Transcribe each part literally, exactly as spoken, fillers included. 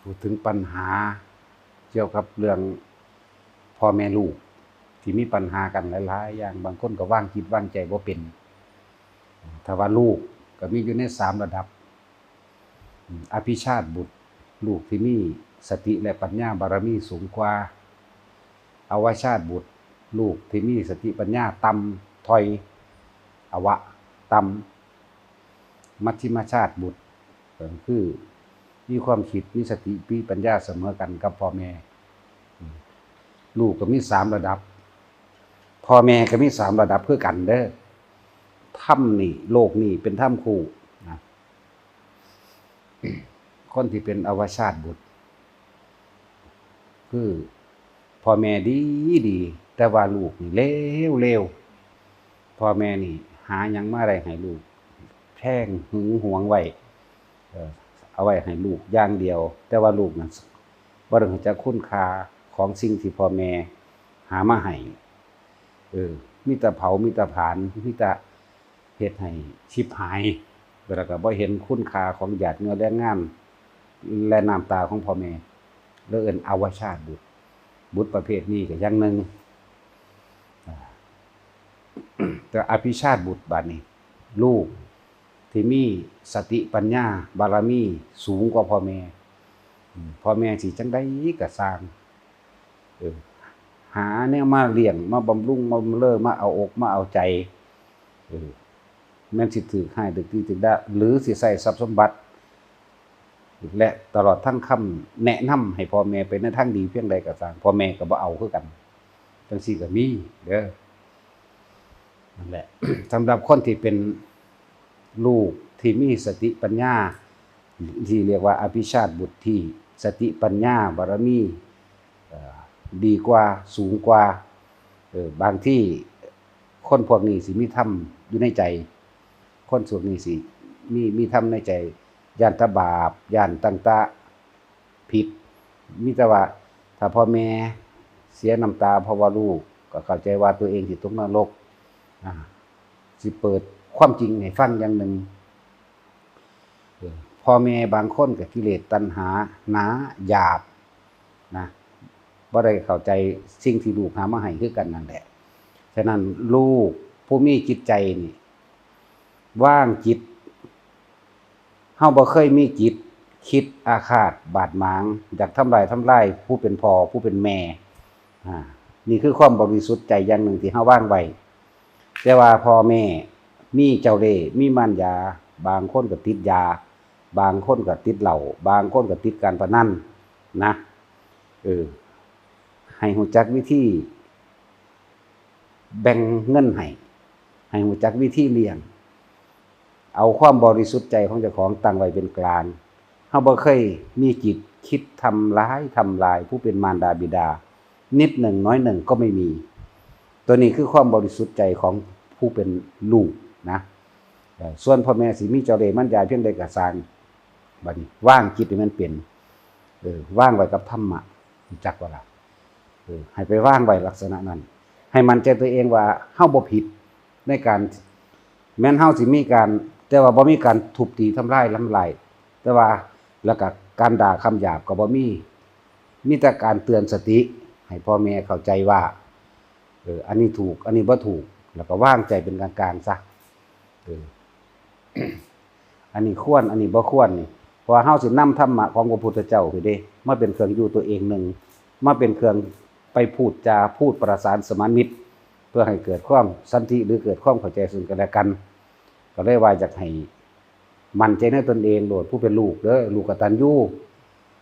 พูดถึงปัญหาเกี่ยวกับเรื่องพ่อแม่ลูกที่มีปัญหากันหลายๆ อย่าง บางคนก็วางจิตวางใจบ่เป็น ถ้าว่าลูกก็มีอยู่ในสามระดับ อภิชาติบุตร ลูกที่มีสติและปัญญาบารมีสูงกว่า อวชาติบุตร ลูกที่มีสติปัญญาต่ำถอย อวะ ต่ำ มัชฌิมชาติบุตร ก็คือมีความคิดมีสติมีปัญญาเสมอกันกับพ่อแม่ ลูกก็มีสามระดับ พ่อแม่ก็มีสามระดับคือกันเด้อ ธรรมนี่โลกนี่เป็นธรรมคู่นะ คนที่เป็นอวชาติบุตร คือพ่อแม่ดีดี แต่ว่าลูกนี่เลวเลว พ่อแม่นี่หาหยังมาได้ให้ลูก แพงหึงหวงไว้ เอ่อ เอาไว้ให้ลูกอย่างเดียว แต่ว่าลูกนั้นบ่ได้รู้จักคุณค่าของสิ่งที่พ่อแม่หามาให้ เออ มีแต่เผา มีแต่ผลาญ มีแต่เฮ็ดให้ฉิบหาย แล้วก็บ่เห็นคุณค่าของหยาดเหงื่อแรงงาน และน้ำตาของพ่อแม่ เลยเอิ้นอวชาติบุตร บุตรประเภทนี้ก็อย่างหนึ่ง อ่า แต่อภิชาติบุตรบัดนี้ ลูกที่มีสติปัญญาบารมีสูงกว่าพ่อแม่ อืม พ่อแม่สิจั่งใดก็ซ่าง เออ หาแนวมาเลี้ยง มาบำรุง มาบำเรอ มาเอาอกมาเอาใจ เออ แม่นสิถืกฮ้าย ถืกตี ถืกด่า หรือสิใช้ทรัพย์สมบัติ และตลอดทั้งคำแนะนำให้พ่อแม่ไปในทางดีเพียงใดก็ซ่าง พ่อแม่ก็บ่เอาคือกัน จั่งซี้ก็มีเด้อ นั่นแหละ สำหรับคนที่เป็นลูกที่มีสติปัญญา ที่เรียกว่าอภิชาติบุตร ที่สติปัญญาบารมี เอ่อ ดีกว่า สูงกว่า เออ บางทีคนพวกนี้สิมีธรรมอยู่ในใจ คนพวกนี้สิมี มีธรรมในใจ ย้านแต่บาป ย้านตั้งแต่ผิด มีแต่ว่าถ้าพ่อแม่เสียน้ำตาเพราะว่าลูก ก็เข้าใจว่าตัวเองสิตกนรก อ่า สิเปิดความจริงให้ฟังอย่างหนึ่ง เออ พ่อแม่บางคนก็กิเลสตัณหาหนาหยาบนะ บ่ได้เข้าใจสิ่งที่ลูกหามาให้คือกันนั่นแหละ ฉะนั้นลูกผู้มีจิตใจนี่ วางจิต เฮาบ่เคยมีจิตคิดอาฆาตบาดหมาง อยากทำลายทำลายผู้เป็นพ่อผู้เป็นแม่ อ่า นี่คือความบริสุทธิ์ใจอย่างหนึ่งที่เฮาวางไว้ แต่ว่าพ่อแม่มีเจ้าเล่ห์ มีมารยา บางคนก็ติดยา บางคนก็ติดเหล้า บางคนก็ติดการพนันนะ เออ ให้รู้จักวิธีแบ่งเงินให้ ให้รู้จักวิธีเลี้ยง เอาความบริสุทธิ์ใจของเจ้าของตั้งไว้เป็นกลาง เฮาบ่เคยมีจิตคิดทำร้ายทำลายผู้เป็นมารดาบิดา นิดหนึ่งน้อยหนึ่งก็ไม่มี ตัวนี้คือความบริสุทธิ์ใจของผู้เป็นลูกนะ เอ่อ ส่วนพ่อแม่สิมีเจ้าเล่ห์มารยาเพียงใดก็ซ่าง บัดนี้วางจิตให้มันเป็น เออ วางไว้กับธรรมะ รู้จักบ่ล่ะ เออ ให้ไปวางไว้ลักษณะนั้น ให้มั่นใจตัวเองว่าเฮาบ่ผิดในการ แม้นเฮาสิมีการ แต่ว่าบ่มีการทุบตีทำร้ายทำลาย แต่ว่า แล้วก็การด่าคำหยาบก็บ่มี มีแต่การเตือนสติให้พ่อแม่เข้าใจว่า เออ อันนี้ถูก อันนี้บ่ถูก แล้วก็วางใจเป็นกลางๆ ซะ เออ อันนี้ควร อันนี้บ่ควรนี่ เพราะว่าเฮาสินำธรรมะของพระพุทธเจ้าพู้นเด้ มาเป็นเครื่องอยู่ตัวเองหนึ่ง มาเป็นเครื่องไปพูดจา พูดประสานสมานมิตร เพื่อให้เกิดความสันติ หรือเกิดความเข้าใจซึ่งกันและกัน ก็เลยว่าอยากให้มั่นใจในตนเองโลด ผู้เป็นลูกเด้อ ลูกกตัญญู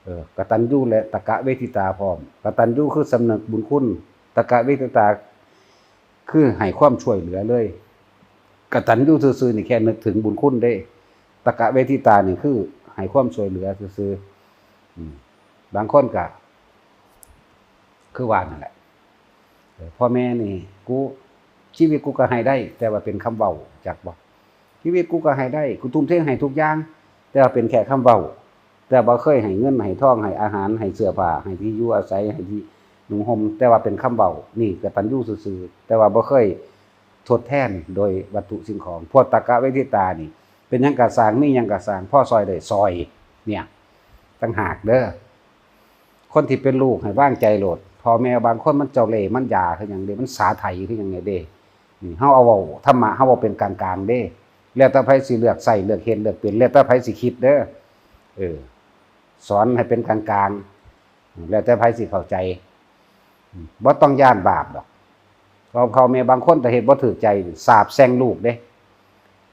เออ กตัญญูและตะกะเวทิตาพร้อม กตัญญูคือสำนึกบุญคุณ ตะกะเวทิตา คือให้ความช่วยเหลือเลย กตัญญูซื่อๆ นี่แค่นึกถึงบุญคุณเด้ ตะกะเวทิตานี่คือให้ความช่วยเหลือซื่อๆ อืม บางคนก็ คือว่านั่นแหละ เออ พ่อแม่นี่ กู ชีวิตกูก็ให้ได้ แต่ว่าเป็นคำเว้า จักบ่ ชีวิตกูก็ให้ได้ กูทุ่มเทให้ทุกอย่าง แต่ว่าเป็นแค่คำเว้า แต่บ่เคยให้เงิน ให้ทอง ให้อาหาร ให้เสื้อผ้า ให้ที่อยู่อาศัย ให้ที่นุ่งห่ม แต่ว่าเป็นคำเว้า นี่กตัญญูซื่อๆ แต่ว่าบ่เคยทดแทนโดยวัตถุสิ่งของ พวกตะกะเวทิตานี่ เป็นหยังก็ซ่าง มีหยังก็ซ่าง พอซ่อยได้ซ่อย เนี่ย ต่างหากเด้อ คนที่เป็นลูกให้วางใจโลด พ่อแม่บางคนมันเจ้าเล่ห์มันหย่าคือหยังเด้ มันสาไถคือหยังไงเด้ นี่เฮาเอาเว้าธรรมะ เฮาเว้าเป็นกลางๆเด้ แล้วแต่ไผสิเลือกใช้เลือกเฮ็ดเลือกเป็น แล้วแต่ไผสิคิดเด้อ เออ สอนให้เป็นกลางๆ แล้วแต่ไผสิเข้าใจ บ่ต้องย้านบาปดอก เพราะพ่อแม่บางคนถ้าเฮ็ดบ่ถูกใจ สาปแช่งลูกเด้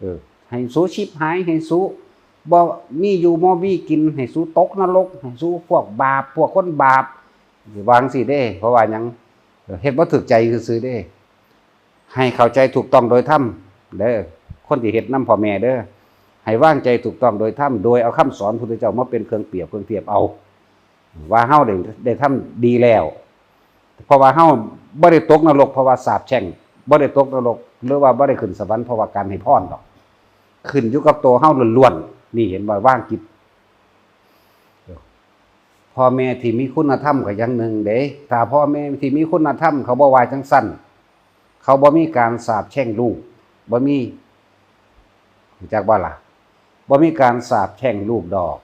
เออ ให้สูชิบหาย ให้สูบ่มีอยู่บ่มีกิน ให้สูตกนรก ให้สูพวกบาป พวกคนบาป ว่าจั่งซี้เด้ เพราะว่าหยัง เฮ็ดบ่ถูกใจซื่อๆเด้ ให้เข้าใจถูกต้องโดยธรรมเด้อ คนที่เฮ็ดนำพ่อแม่เด้อ ให้วางใจถูกต้องโดยธรรม โดยเอาคำสอนพุทธเจ้ามาเป็นเครื่องเปรียบเครื่องเทียบเอา ว่าเฮาได้ ได้ทำดีแล้ว เพราะว่าเฮาบ่ได้ตกนรกเพราะว่าสาปแช่ง บ่ได้ตกนรก หรือว่าบ่ได้ขึ้นสวรรค์เพราะว่าการให้พรดอก ขึ้นอยู่กับตัวเฮาล้วนๆ นี่เห็นบ่ วางจิต พ่อแม่ที่มีคุณธรรมก็อย่างหนึ่งเด้ ถ้าพ่อแม่ที่มีคุณธรรมเขาบ่ว่าจั่งซั้น เขาบ่มีการสาปแช่งลูก บ่มี รู้จักบ่ล่ะ บ่มีการสาปแช่งลูกดอก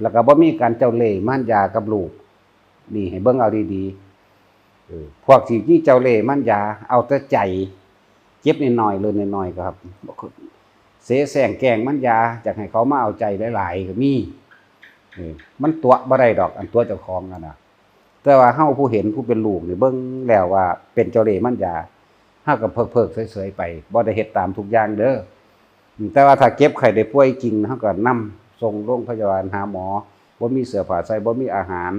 แล้วก็บ่มีการเจ้าเล่ห์มารยากับลูก นี่ให้เบิ่งเอาดีๆ เออ พวกที่มีเจ้าเล่ห์มารยา เอาแต่ใจ เจ็บน้อยๆ เรื่องน้อยๆ ก็ครับ เสแสร้งแกล้งมารยา อยากให้เขามาเอาใจหลายๆ ก็มี เออ มันตั๋วบ่ได้ดอก อันตั๋วเจ้าของนั่นน่ะ แต่ว่าเฮาผู้เห็นผู้เป็นลูกนี่เบิ่งแล้วว่าเป็นเจ้าเล่ห์มารยา เฮาก็เพิกๆ เฉยๆ ไป บ่ได้เฮ็ดตามทุกอย่างเด้อ แต่ว่าถ้าเจ็บไข้ได้ป่วยจริง เฮาก็นำส่งโรงพยาบาลหาหมอ บ่มีเสื้อผ้าใส่ บ่มีอาหาร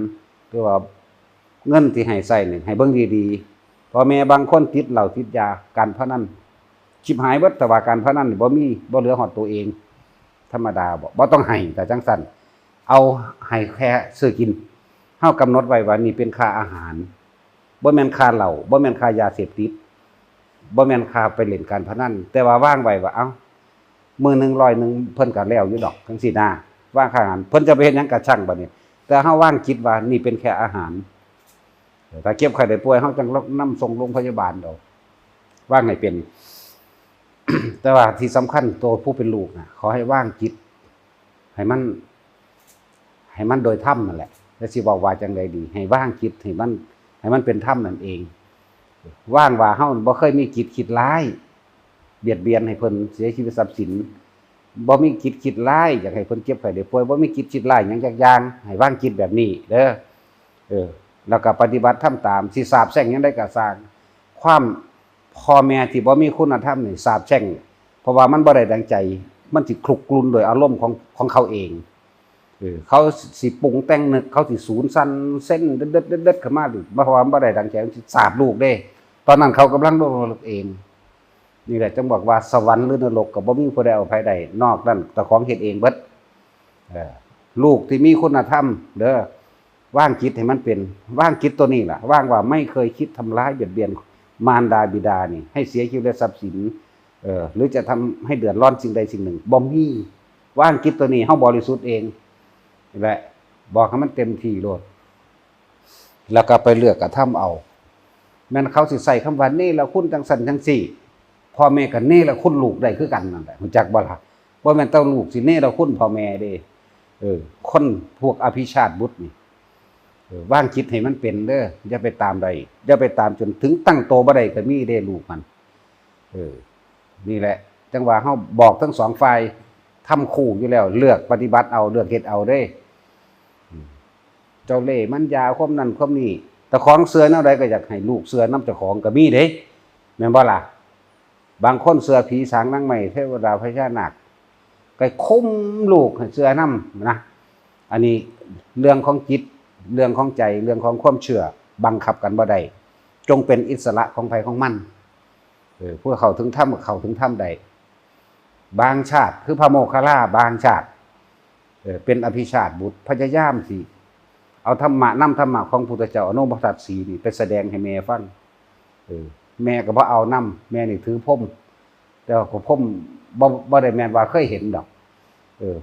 หรือว่าเงินที่ให้ใช้นี่ให้เบิ่งดีๆ พ่อแม่บางคนติดเหล้าติดยา การพนัน ชิบหายเบิด แต่ว่าการพนันนี่บ่มี บ่เหลือฮอดตัวเอง ธรรมดาบ่ บ่ต้องให้ ถ้าจั่งซั้น เอาให้แค่ซื้อกิน เฮากำหนดไว้ว่านี่เป็นค่าอาหาร บ่แม่นค่าเหล้า บ่แม่นค่ายาเสพติด บ่แม่นค่าไปเล่นการพนัน แต่ว่าวางไว้ว่า เอ้า มื้อหนึ่งร้อยหนึ่ง เพิ่นก็แล้วอยู่ดอก จั่งซี้นะ วางค่าอาหาร เพิ่นจะไปเฮ็ดหยังก็ช่างบัดนี้ แต่เฮาวางจิตว่านี่เป็นแค่อาหาร ถ้าเจ็บไข้ได้ป่วย เฮาจั่งนำส่งโรงพยาบาลเอา วางให้เป็น แต่ว่าที่สำคัญตัวผู้เป็นลูกน่ะ ขอให้วางจิต ให้มัน ให้มันโดยธรรมนั่นแหละ แล้วสิเว้าว่าจั่งใดดี ให้วางจิตให้มัน ให้มันเป็นธรรมนั่นเอง วางว่าเฮาบ่เคยมีจิตคิดร้าย เบียดเบียนให้เพิ่นเสียชีวิตทรัพย์สิน บ่มีจิตคิดร้าย อยากให้เพิ่นเจ็บไข้ได้ป่วย บ่มีจิตคิดร้ายหยังจักอย่าง ให้วางจิตแบบนี้เด้อ เออ แล้วก็ปฏิบัติธรรมตาม สิสาปแช่งหยังใดก็ซ่าง ความ พ่อแม่ที่บ่มีคุณธรรมนี่สาปแช่ง เพราะว่ามันบ่ได้ดังใจ มันสิคลุกรุ่นโดยอารมณ์ของ ของเขาเอง เออ เขาสิปรุงแต่งนึก เขาสิสูนสั่นเส้นเด็ดๆๆๆ เข้ามา เพราะว่ามันบ่ได้ดังใจ มันสิสาปลูกเด้ ตอนนั้นเขากำลังลงนรกเอง นี่แหละจั่งบอกว่าสวรรค์หรือนรกก็บ่มีผู้ใดเอาไผได้ นอกนั้นเจ้าของเฮ็ดเองเบิด เออ ลูกที่มีคุณธรรมเด้อ วางจิตให้มันเป็น วางจิตตัวนี้ล่ะ วางว่าไม่เคยคิดทำร้ายเบียดเบียนมารดาบิดานี่ ให้เสียชีวิตและทรัพย์สิน เออ หรือจะทำให้เดือดร้อนสิ่งใดสิ่งหนึ่ง บ่มี วางจิตตัวนี้ เฮาบริสุทธิ์เอง นี่แหละ บอกให้มันเต็มที่โลด แล้วก็ไปเลือกกระทำเอา แม่นเขาสิใช้คำว่าเนรคุณจั่งซั้นจั่งซี้ พ่อแม่ก็เนรคุณลูกได้คือกันนั่นแหละ รู้จักบ่ล่ะ บ่แม่นแต่ลูกสิเนรคุณพ่อแม่เด้ เออ คนพวกอภิชาติบุตรนี่ เออ วางจิตให้มันเป็นเด้อ อย่าไปตามได้ อย่าไปตามจนถึงตั้งโตบ่ได้ก็มีเด้ลูกมัน เออ นี่แหละ จั่งว่าเฮาบอกทั้งสองฝ่าย ทำคู่อยู่แล้ว เลือกปฏิบัติเอา เลือกเฮ็ดเอาเด้ อืม เจ้าเล่ห์มารยาความนั่นความนี่ เจ้าของเชื่อแนวใดก็อยากให้ลูกเชื่อนำเจ้าของก็มีเด้ แม่นบ่ล่ะ บางคนเชื่อผีสางนางไม้ เทวดาพญานาค ก็คุมลูกให้เชื่อนำนะ อันนี้เรื่องของจิต เรื่องของใจ เรื่องของความเชื่อ บังคับกันบ่ได้ จงเป็นอิสระของไผของมัน เออ ผู้เข้าถึงธรรมก็เข้าถึงธรรมได้ บางชาติ คือพระโมคคัลลา บางชาติ เออ เป็นอภิชาติบุตร พยายามสิเอาธรรมะ นำธรรมะของพุทธเจ้า อนุปทัศน์สีนี่ไปแสดงให้แม่ฟัง เออ แม่ก็บ่เอานำ แม่นี่ถือพรหม แต่ว่าพรหมบ่ บ่ได้แม่นว่าเคยเห็นดอก เออ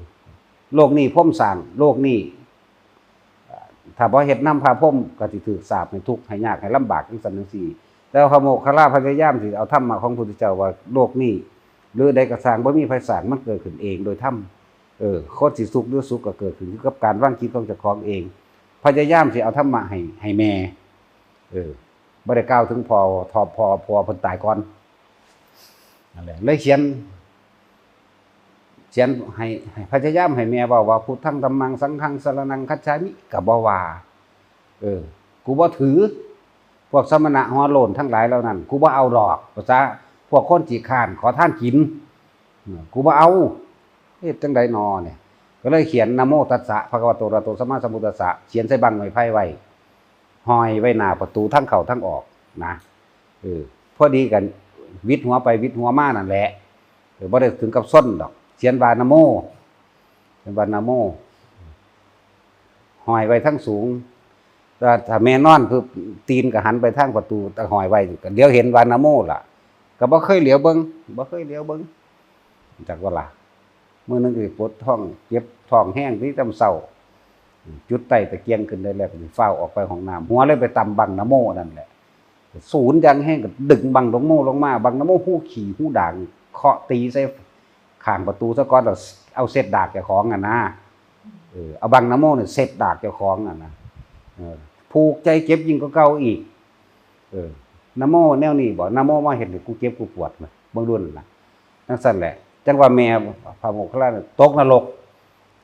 โลกนี้พรหมสร้าง โลกนี้ ถ้าบ่เฮ็ดนำพระพรหมก็สิถูกสาปให้ทุกข์ให้ยากให้ลำบากจั่งซั้นจั่งซี้ แต่ว่าพระโมคคัลลาพยายามสิเอาธรรมะของพุทธเจ้าว่าโลกนี้ หรือใดก็ซ่าง บ่มีไผสร้าง มันเกิดขึ้นเองโดยธรรม เออ คนสิสุขหรือสุขก็เกิดขึ้นอยู่กับการวางจิตของเจ้าของเอง พยายามสิเอาธรรมะให้ให้แม่ เออ บ่ได้กล่าวถึงพ่อ ทอพ่อ พ่อเพิ่นตายก่อน นั่นแหละ เลยเขียน เขียนให้ ให้ พยายามให้แม่เว้าว่า "พุทธัง ธัมมัง สังฆัง สรณัง คัจฉามิ" ก็บ่ว่า เออ กูบ่ถือ พวกสมณะหัวโล้นทั้งหลายเหล่านั้น กูบ่เอาดอก ภาษาพวกคนขี้คร้าน ขอทานกิน เออ กูบ่เอา เฮ็ดจั่งใดนอเนี่ย ก็เลยเขียน "นะโมตัสสะ ภะคะวะโต อะระหะโต สัมมาสัมพุทธัสสะ" เขียนใส่บั้งไม้ไผ่ไว้ ห้อยไว้หน้าประตูทางเข้าทางออกนะ เออ พอดีกัน หวิดหัวไปหวิดหัวมานั่นแหละ เออ บ่ได้ถึงกับซนดอก เขียนว่า "นะโม" เขียนว่า "นะโม" ห้อยไว้ทั้งสูง แต่ถ้าแม่นอนคือตีนก็หันไปทางประตู แต่ห้อยไว้ ก็เดี๋ยวเห็นว่า "นะโม" ล่ะ ก็บ่เคยเหลียวเบิ่ง บ่เคยเหลียวเบิ่ง จักว่าล่ะ มื้อหนึ่งก็ปวดท้อง เจ็บท้องแฮงที่ตำเศร้า จุดไต้ตะเกียงขึ้นได้แล้ว ก็สิฟ้าวออกไปห้องน้ำ หัวเลยไปตำบั้งนะโมนั่นแหละ สูนอย่างแฮง ก็ดึงบั้งนะโมลงมา บั้งนะโมหูขี้หูด่าง เคาะตีใส่ข้างประตูซะก่อน แล้วเอาเช็ดดากเจ้าของอะนะ เออ เอาบั้งนะโมเนี่ยเช็ดดากเจ้าของอะนะ เออ ผูกใจเจ็บยิ่งกว่าเก่าอีก เออ นะโมแนวนี้บ่ นะโมมาเฮ็ดให้กูเจ็บกูปวด เบิ่งดูนั่นล่ะ จั่งซั่นแหละ จั่งว่าแม่พระโมคคัลลาเนี่ยตกนรก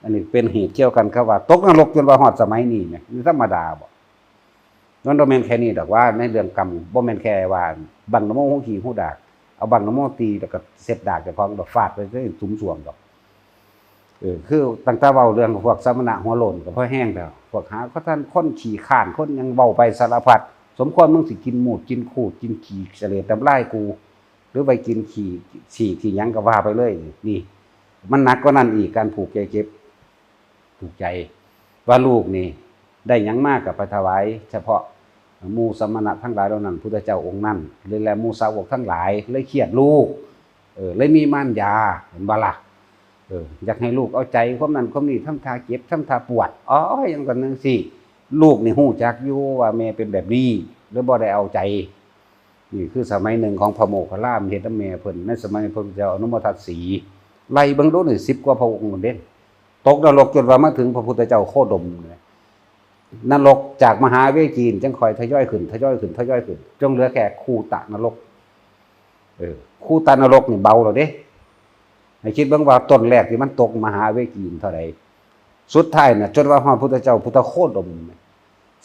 อันนี้เป็นเหตุเกี่ยวกันครับว่า ตกนรกจนว่าฮอดสมัยนี้เนี่ย มันธรรมดาบ่ มันบ่แม่นแค่นี้ดอกว่า ในเรื่องกรรม บ่แม่นแค่ว่าบั้งนะโมหูขี้หูดาก เอาบั้งนะโมตีแล้วก็เช็ดดากเจ้าของ แล้วฟาดไปเลยสุมสวงดอก เออ คือตั้งแต่เว้าเรื่องพวกสมณะหัวโล้นก็พอแฮงแล้ว พวกหาเขาท่านคนขี้คร้าน คนหยังเว้าไปสารพัด สมควรมึงสิกินมูด กินคูด กินขี้เสลดน้ำลายกู หรือไปกินขี้ ฉี่ ขี้หยังก็ว่าไปเลย นี่ มันหนักกว่านั้นอีก การผูกใจเจ็บ ผูกใจ ว่าลูกนี่ได้หยังมาก็ไปถวาย เฉพาะหมู่สมณะทั้งหลายเหล่านั้น พุทธเจ้าองค์นั้น เลย และหมู่สาวกทั้งหลาย เลยเครียดลูก เออ เลยมีมารยา เห็นบ่ล่ะ เออ อยากให้ลูกเอาใจความนั้นความนี้ ทำท่าเจ็บ ทำท่าปวด อ๋อ หยังกันจั่งซี้ ลูกนี่ฮู้จักอยู่ว่าแม่เป็นแบบนี้ เลยบ่ได้เอาใจ นี่คือสมัยหนึ่งของพระโมคคัลลา เฮ็ดนำแม่เพิ่น ในสมัยพระพุทธเจ้าอนุมทัตสี ไล่เบิ่งดูนี่ สิบกว่าพระองค์เด้ ตกนรกจนว่ามาถึงพระพุทธเจ้าโคดมเนี่ย นรกจากมหาเวจีนี่จั่งค่อยทยอยขึ้น ทยอยขึ้น ทยอยขึ้น จนเหลือแค่คูตะนรก เออ คูตะนรกนี่เบาแล้วเด้ ให้คิดเบิ่งว่าต้นแรกที่มันตกมหาเวจีนี่เท่าใด สุดท้ายน่ะ จนว่าฮอดพุทธเจ้าพุทธโคดม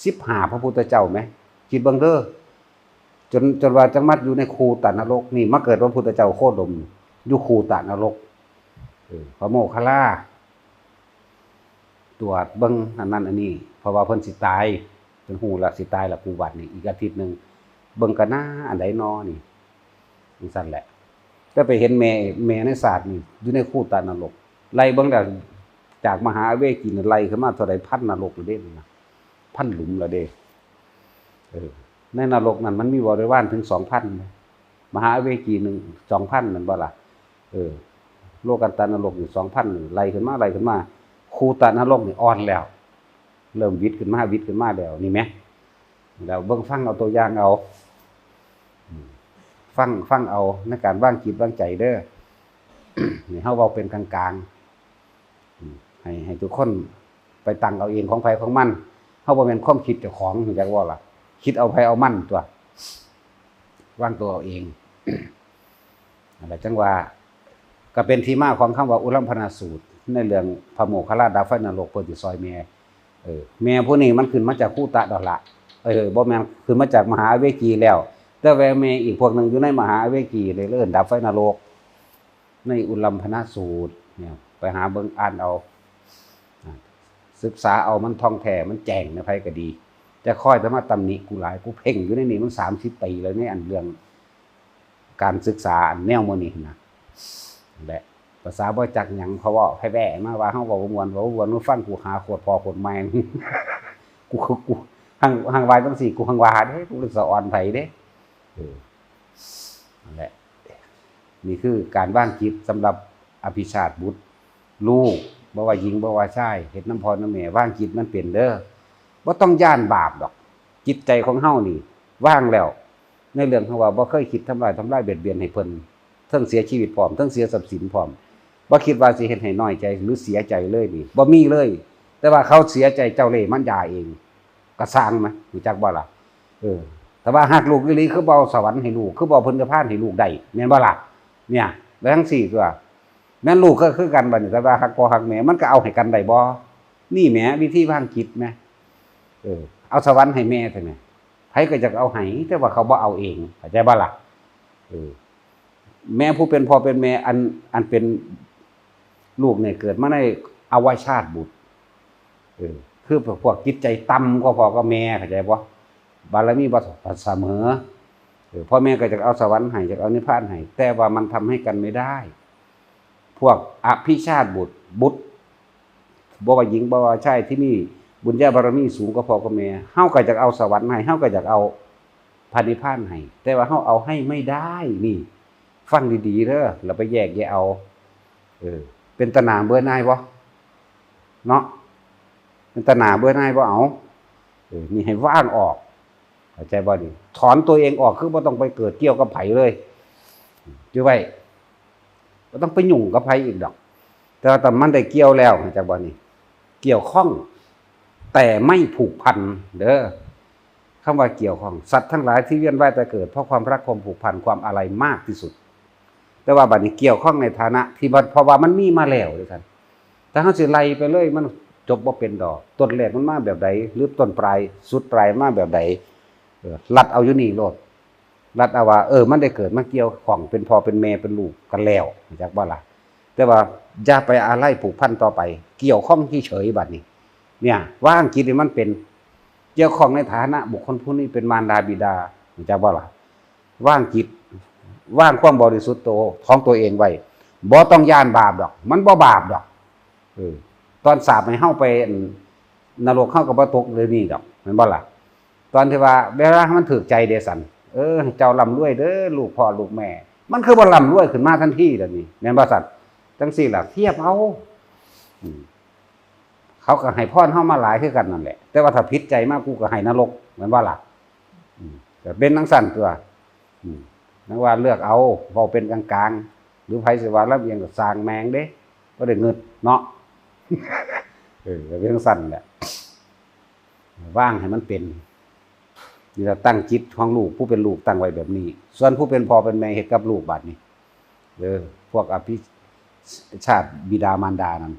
สิบห้าพระพุทธเจ้าแหม คิดเบิ่งเด้อ จน จนว่าจั่งมาอยู่ในคูตะนรกนี่ มาเกิดพระพุทธเจ้าโคดม อยู่คูตะนรก เออ พระโมคคัลลา ตรวจเบิ่งอันนั้นอันนี้ เพราะว่าเพิ่นสิตาย เพิ่นฮู้ละสิตายละ กูบัดนี่อีกอาทิตย์หนึ่ง เบิ่งกันนะ อันใดนอนี่ จั่งซั่นแหละ แต่ไปเห็นแม่ แม่ในศาสตร์นี่ อยู่ในคูตะนรก ไล่เบิ่งแล้ว จากมหาเวจีนี่ไล่ขึ้นมาเท่าใด พันนรกแล้วเด้นะ พันหลุมแล้วเด้ เออ ในนรกนั่นมันมีบริวารถึงสองพัน มหาเวจีหนึ่ง สองพัน แม่นบ่ล่ะ เออ โลกันตะนรกนี่ สองพัน นี่ ไล่ขึ้นมา ไล่ขึ้นมา คูตะนรกนี่อ่อนแล้ว เริ่มหวิดขึ้นมา หวิดขึ้นมาแล้ว นี่แหม แล้วเบิ่งฟังเอา ตัวอย่างเอา อืม ฟัง ฟังเอาในการวางจิตวางใจเด้อ นี่เฮาเว้าเป็นกลางๆ อืม ให้ ให้ทุกคนไปตั้งเอาเอง ของไผของมัน เฮาบ่แม่นความคิดเจ้าของ รู้จักบ่ล่ะ คิดเอาไผเอามันตั๊ว วางตัวเอาเอง นั่นแหละจั่งว่า ก็เป็นที่มาของคำว่าอุลัมพนาสูตร ในเรื่องพระโมคคัลลาดับไฟนรก เพื่อสิซอยแม่ เออ แม่ผู้นี้มันขึ้นมาจากคูตะดอกละ เออ บ่แม่นขึ้นมาจากมหาเวจีแล้ว แต่ว่าแม่อีกพวกหนึ่งอยู่ในมหาเวจีเลย เอิ้นดับไฟนรก ในอุลัมพนาสูตรเนี่ย ไปหาเบิ่งอ่านเอา อ่า ศึกษาเอา มันท่องแท้ มันแจ้งในไผก็ดี แต่คอยแต่มาตำหนิกูหลาย กูเพ่งอยู่ในนี่มันสามสิบปีแล้ว ในอันเรื่องการศึกษาอันแนวมื้อนี้นะ นั่นแหละ ภาษาบ่จักหยัง เขาเว้าแพร่ๆ มาว่าเฮาเว้าบ่ม่วน เว้าบ่ม่วน มึงฟังกูหาโคตรพ่อโคตรแม่ กู กู หั่ง หั่งว่าจั่งซี้ กูหั่งว่าเด้ กูเลยสะออนไผเด้ เออ นั่นแหละ นี่คือการวางจิตสำหรับอภิชาติบุตร ลูก บ่ว่าหญิง บ่ว่าชาย เฮ็ดนำพ่อนำแม่ วางจิตมันเป็นเด้อ บ่ต้องย้านบาปดอก จิตใจของเฮานี่ วางแล้ว ในเรื่องของว่าบ่เคยคิดทำลาย ทำลายเบียดเบียนให้เพิ่น เทิงเสียชีวิตพร้อม เทิงเสียทรัพย์สินพร้อม บ่คิดว่าสิเฮ็ดให้น้อยใจหรือเสียใจเลยนี่ บ่มีเลย แต่ว่าเขาเสียใจเจ้าเล่ห์มารยาเอง กะซ่างแหม ฮู้จักบ่ล่ะ เออ แต่ว่าฮักลูกอีหลี คือบ่เอาสวรรค์ให้ลูก คือบ่เอาพระนิพพานให้ลูกได้ แม่นบ่ล่ะ เนี่ย แล้วทั้งสี่ตัว แม่นลูกก็คือกันบัดนี้ แต่ว่าฮักพ่อฮักแม่ มันก็เอาให้กันได้บ่ นี่แหม วิธีวางจิตแหม เออ เอาสวรรค์ให้แม่แท้แหม ไผก็อยากเอาให้ แต่ว่าเขาบ่เอาเอง เข้าใจบ่ล่ะ เออ แม่ผู้เป็นพ่อเป็นแม่ อัน อันเป็นลูกเนี่ย เกิดมาในอวชาตบุตร เออ คือพวกจิตใจต่ำกว่าพ่อกับแม่ เข้าใจบ่ บารมีบ่เสมอ เออ พ่อแม่ก็อยากเอาสวรรค์ให้ อยากเอานิพพานให้ แต่ว่ามันทำให้กันไม่ได้ พวกอภิชาตบุตร บุตร บ่ว่าหญิงบ่ว่าชาย ที่มีบุญญาบารมีสูงกว่าพ่อกับแม่ เฮาก็อยากเอาสวรรค์ให้ เฮาก็อยากเอาพระนิพพานให้ แต่ว่าเฮาเอาให้ไม่ได้ นี่ ฟังดีๆเด้อ แล้วไปแยกแยะเอา เออ เป็นตาหน่าเบื่อหน่ายบ่ เนาะ เป็นตาหน่าเบื่อหน่ายบ่ เอา เออ นี่ให้วางออก เข้าใจบ่นี่ ถอนตัวเองออก คือบ่ต้องไปเกิดเกี่ยวกับไผเลย จื่อไว้ บ่ต้องไปยุ่งกับไผอีกดอก แต่ว่าถ้ามันได้เกี่ยวแล้ว เข้าใจบ่นี่ เกี่ยวข้อง แต่ไม่ผูกพัน เด้อ คำว่าเกี่ยวข้อง สัตว์ทั้งหลายที่เวียนว่ายตายเกิด เพราะความรัก ความผูกพัน ความอาลัยมากที่สุด แต่ว่าบัดนี้เกี่ยวข้องในฐานะที่ว่า เพราะว่ามันมีมาแล้วด้วยกัน ถ้าเฮาสิไล่ไปเลย มันจบบ่เป็นดอก ต้นแรกมันมาแบบใด หรือต้นปลาย สุดปลายมาแบบใด เออ ลัดเอาอยู่นี่โลด ลัดเอาว่า เออ มันได้เกิดมาเกี่ยวข้อง เป็นพ่อเป็นแม่เป็นลูกกันแล้ว รู้จักบ่ล่ะ แต่ว่าอย่าไปอาลัยผูกพันต่อไป เกี่ยวข้องเฉยๆบัดนี้ เนี่ย วางจิตให้มันเป็น เกี่ยวข้องในฐานะบุคคลผู้นี้เป็นมารดาบิดา รู้จักบ่ล่ะ วางจิต วางความบริสุทธิ์ตัวของตัวเองไว้ บ่ต้องย้านบาปดอก มันบ่บาปดอก เออ ตอนสาปให้เฮาไป นรกเฮาก็บ่ตกเดี๋ยวนี้ดอก แม่นบ่ล่ะ ตอนที่ว่าเวลามันถูกใจเด้สัน เออ ให้เจ้าร่ำรวยเด้อ ลูกพ่อลูกแม่ มันคือบ่ร่ำรวยขึ้นมาทันทีเดี๋ยวนี้ แม่นบ่สัน จังซี่ล่ะ เทียบเอา อืม เขาก็ให้พรเฮามาหลายคือกันนั่นแหละ แต่ว่าถ้าผิดใจมา กูก็ให้นรก แม่นบ่ล่ะ อืม ก็เป็นจังซั่นตัว อืม นักว่าเลือกเอา เว้าเป็นกลางๆ หรือไผสิว่าลำเอียงก็ซ่างแม่งเด้ บ่ได้เงิดเนาะ เออ ก็เป็นจังซั่นแหละ วางให้มันเป็น นี่ล่ะ ตั้งจิตของลูก ผู้เป็นลูกตั้งไว้แบบนี้ ส่วนผู้เป็นพ่อเป็นแม่เฮ็ดกับลูกบาดนี้ เออ พวกอภิชาตบิดามารดานั่น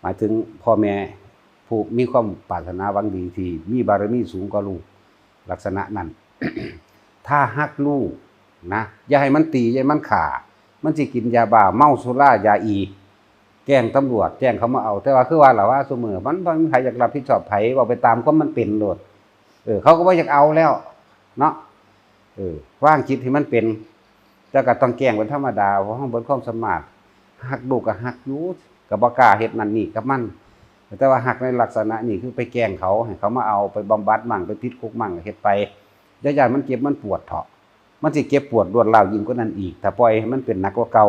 หมายถึงพ่อแม่ผู้มีความปรารถนาหวังดี ที่มีบารมีสูงกว่าลูก ลักษณะนั้น ถ้าฮักลูกนะ อย่าให้มันตี อย่าให้มันฆ่า มันสิกินยาบ้า เมาสุรา ยาอี แจ้งตำรวจ แจ้งเขามาเอา แต่ว่าคือว่าล่ะว่าซุมื้อมันบ่มีไผอยากรับผิดชอบไผ เว้าไปตามความมันเป็นโลด เออ เขาก็บ่อยากเอาแล้ว เนาะ เออ วางจิตให้มันเป็น แต่ก็ต้องแกล้งเป็นธรรมดา เพราะเฮาเบิดความสามารถ ฮักลูกก็ฮักอยู่ ก็บ่กล้าเฮ็ดนั่นนี่กับมัน แต่ว่าฮักในลักษณะนี้คือไปแกล้งเขา ให้เขามาเอา ไปบำบัดมั่ง ไปติดคุกมั่ง ก็เฮ็ดไป อย่าย้านมันเจ็บมันปวดเถาะ มันสิเจ็บปวดรวดร้าวยิ่งกว่านั้นอีก ถ้าปล่อยให้มันเป็นหนักกว่าเก่า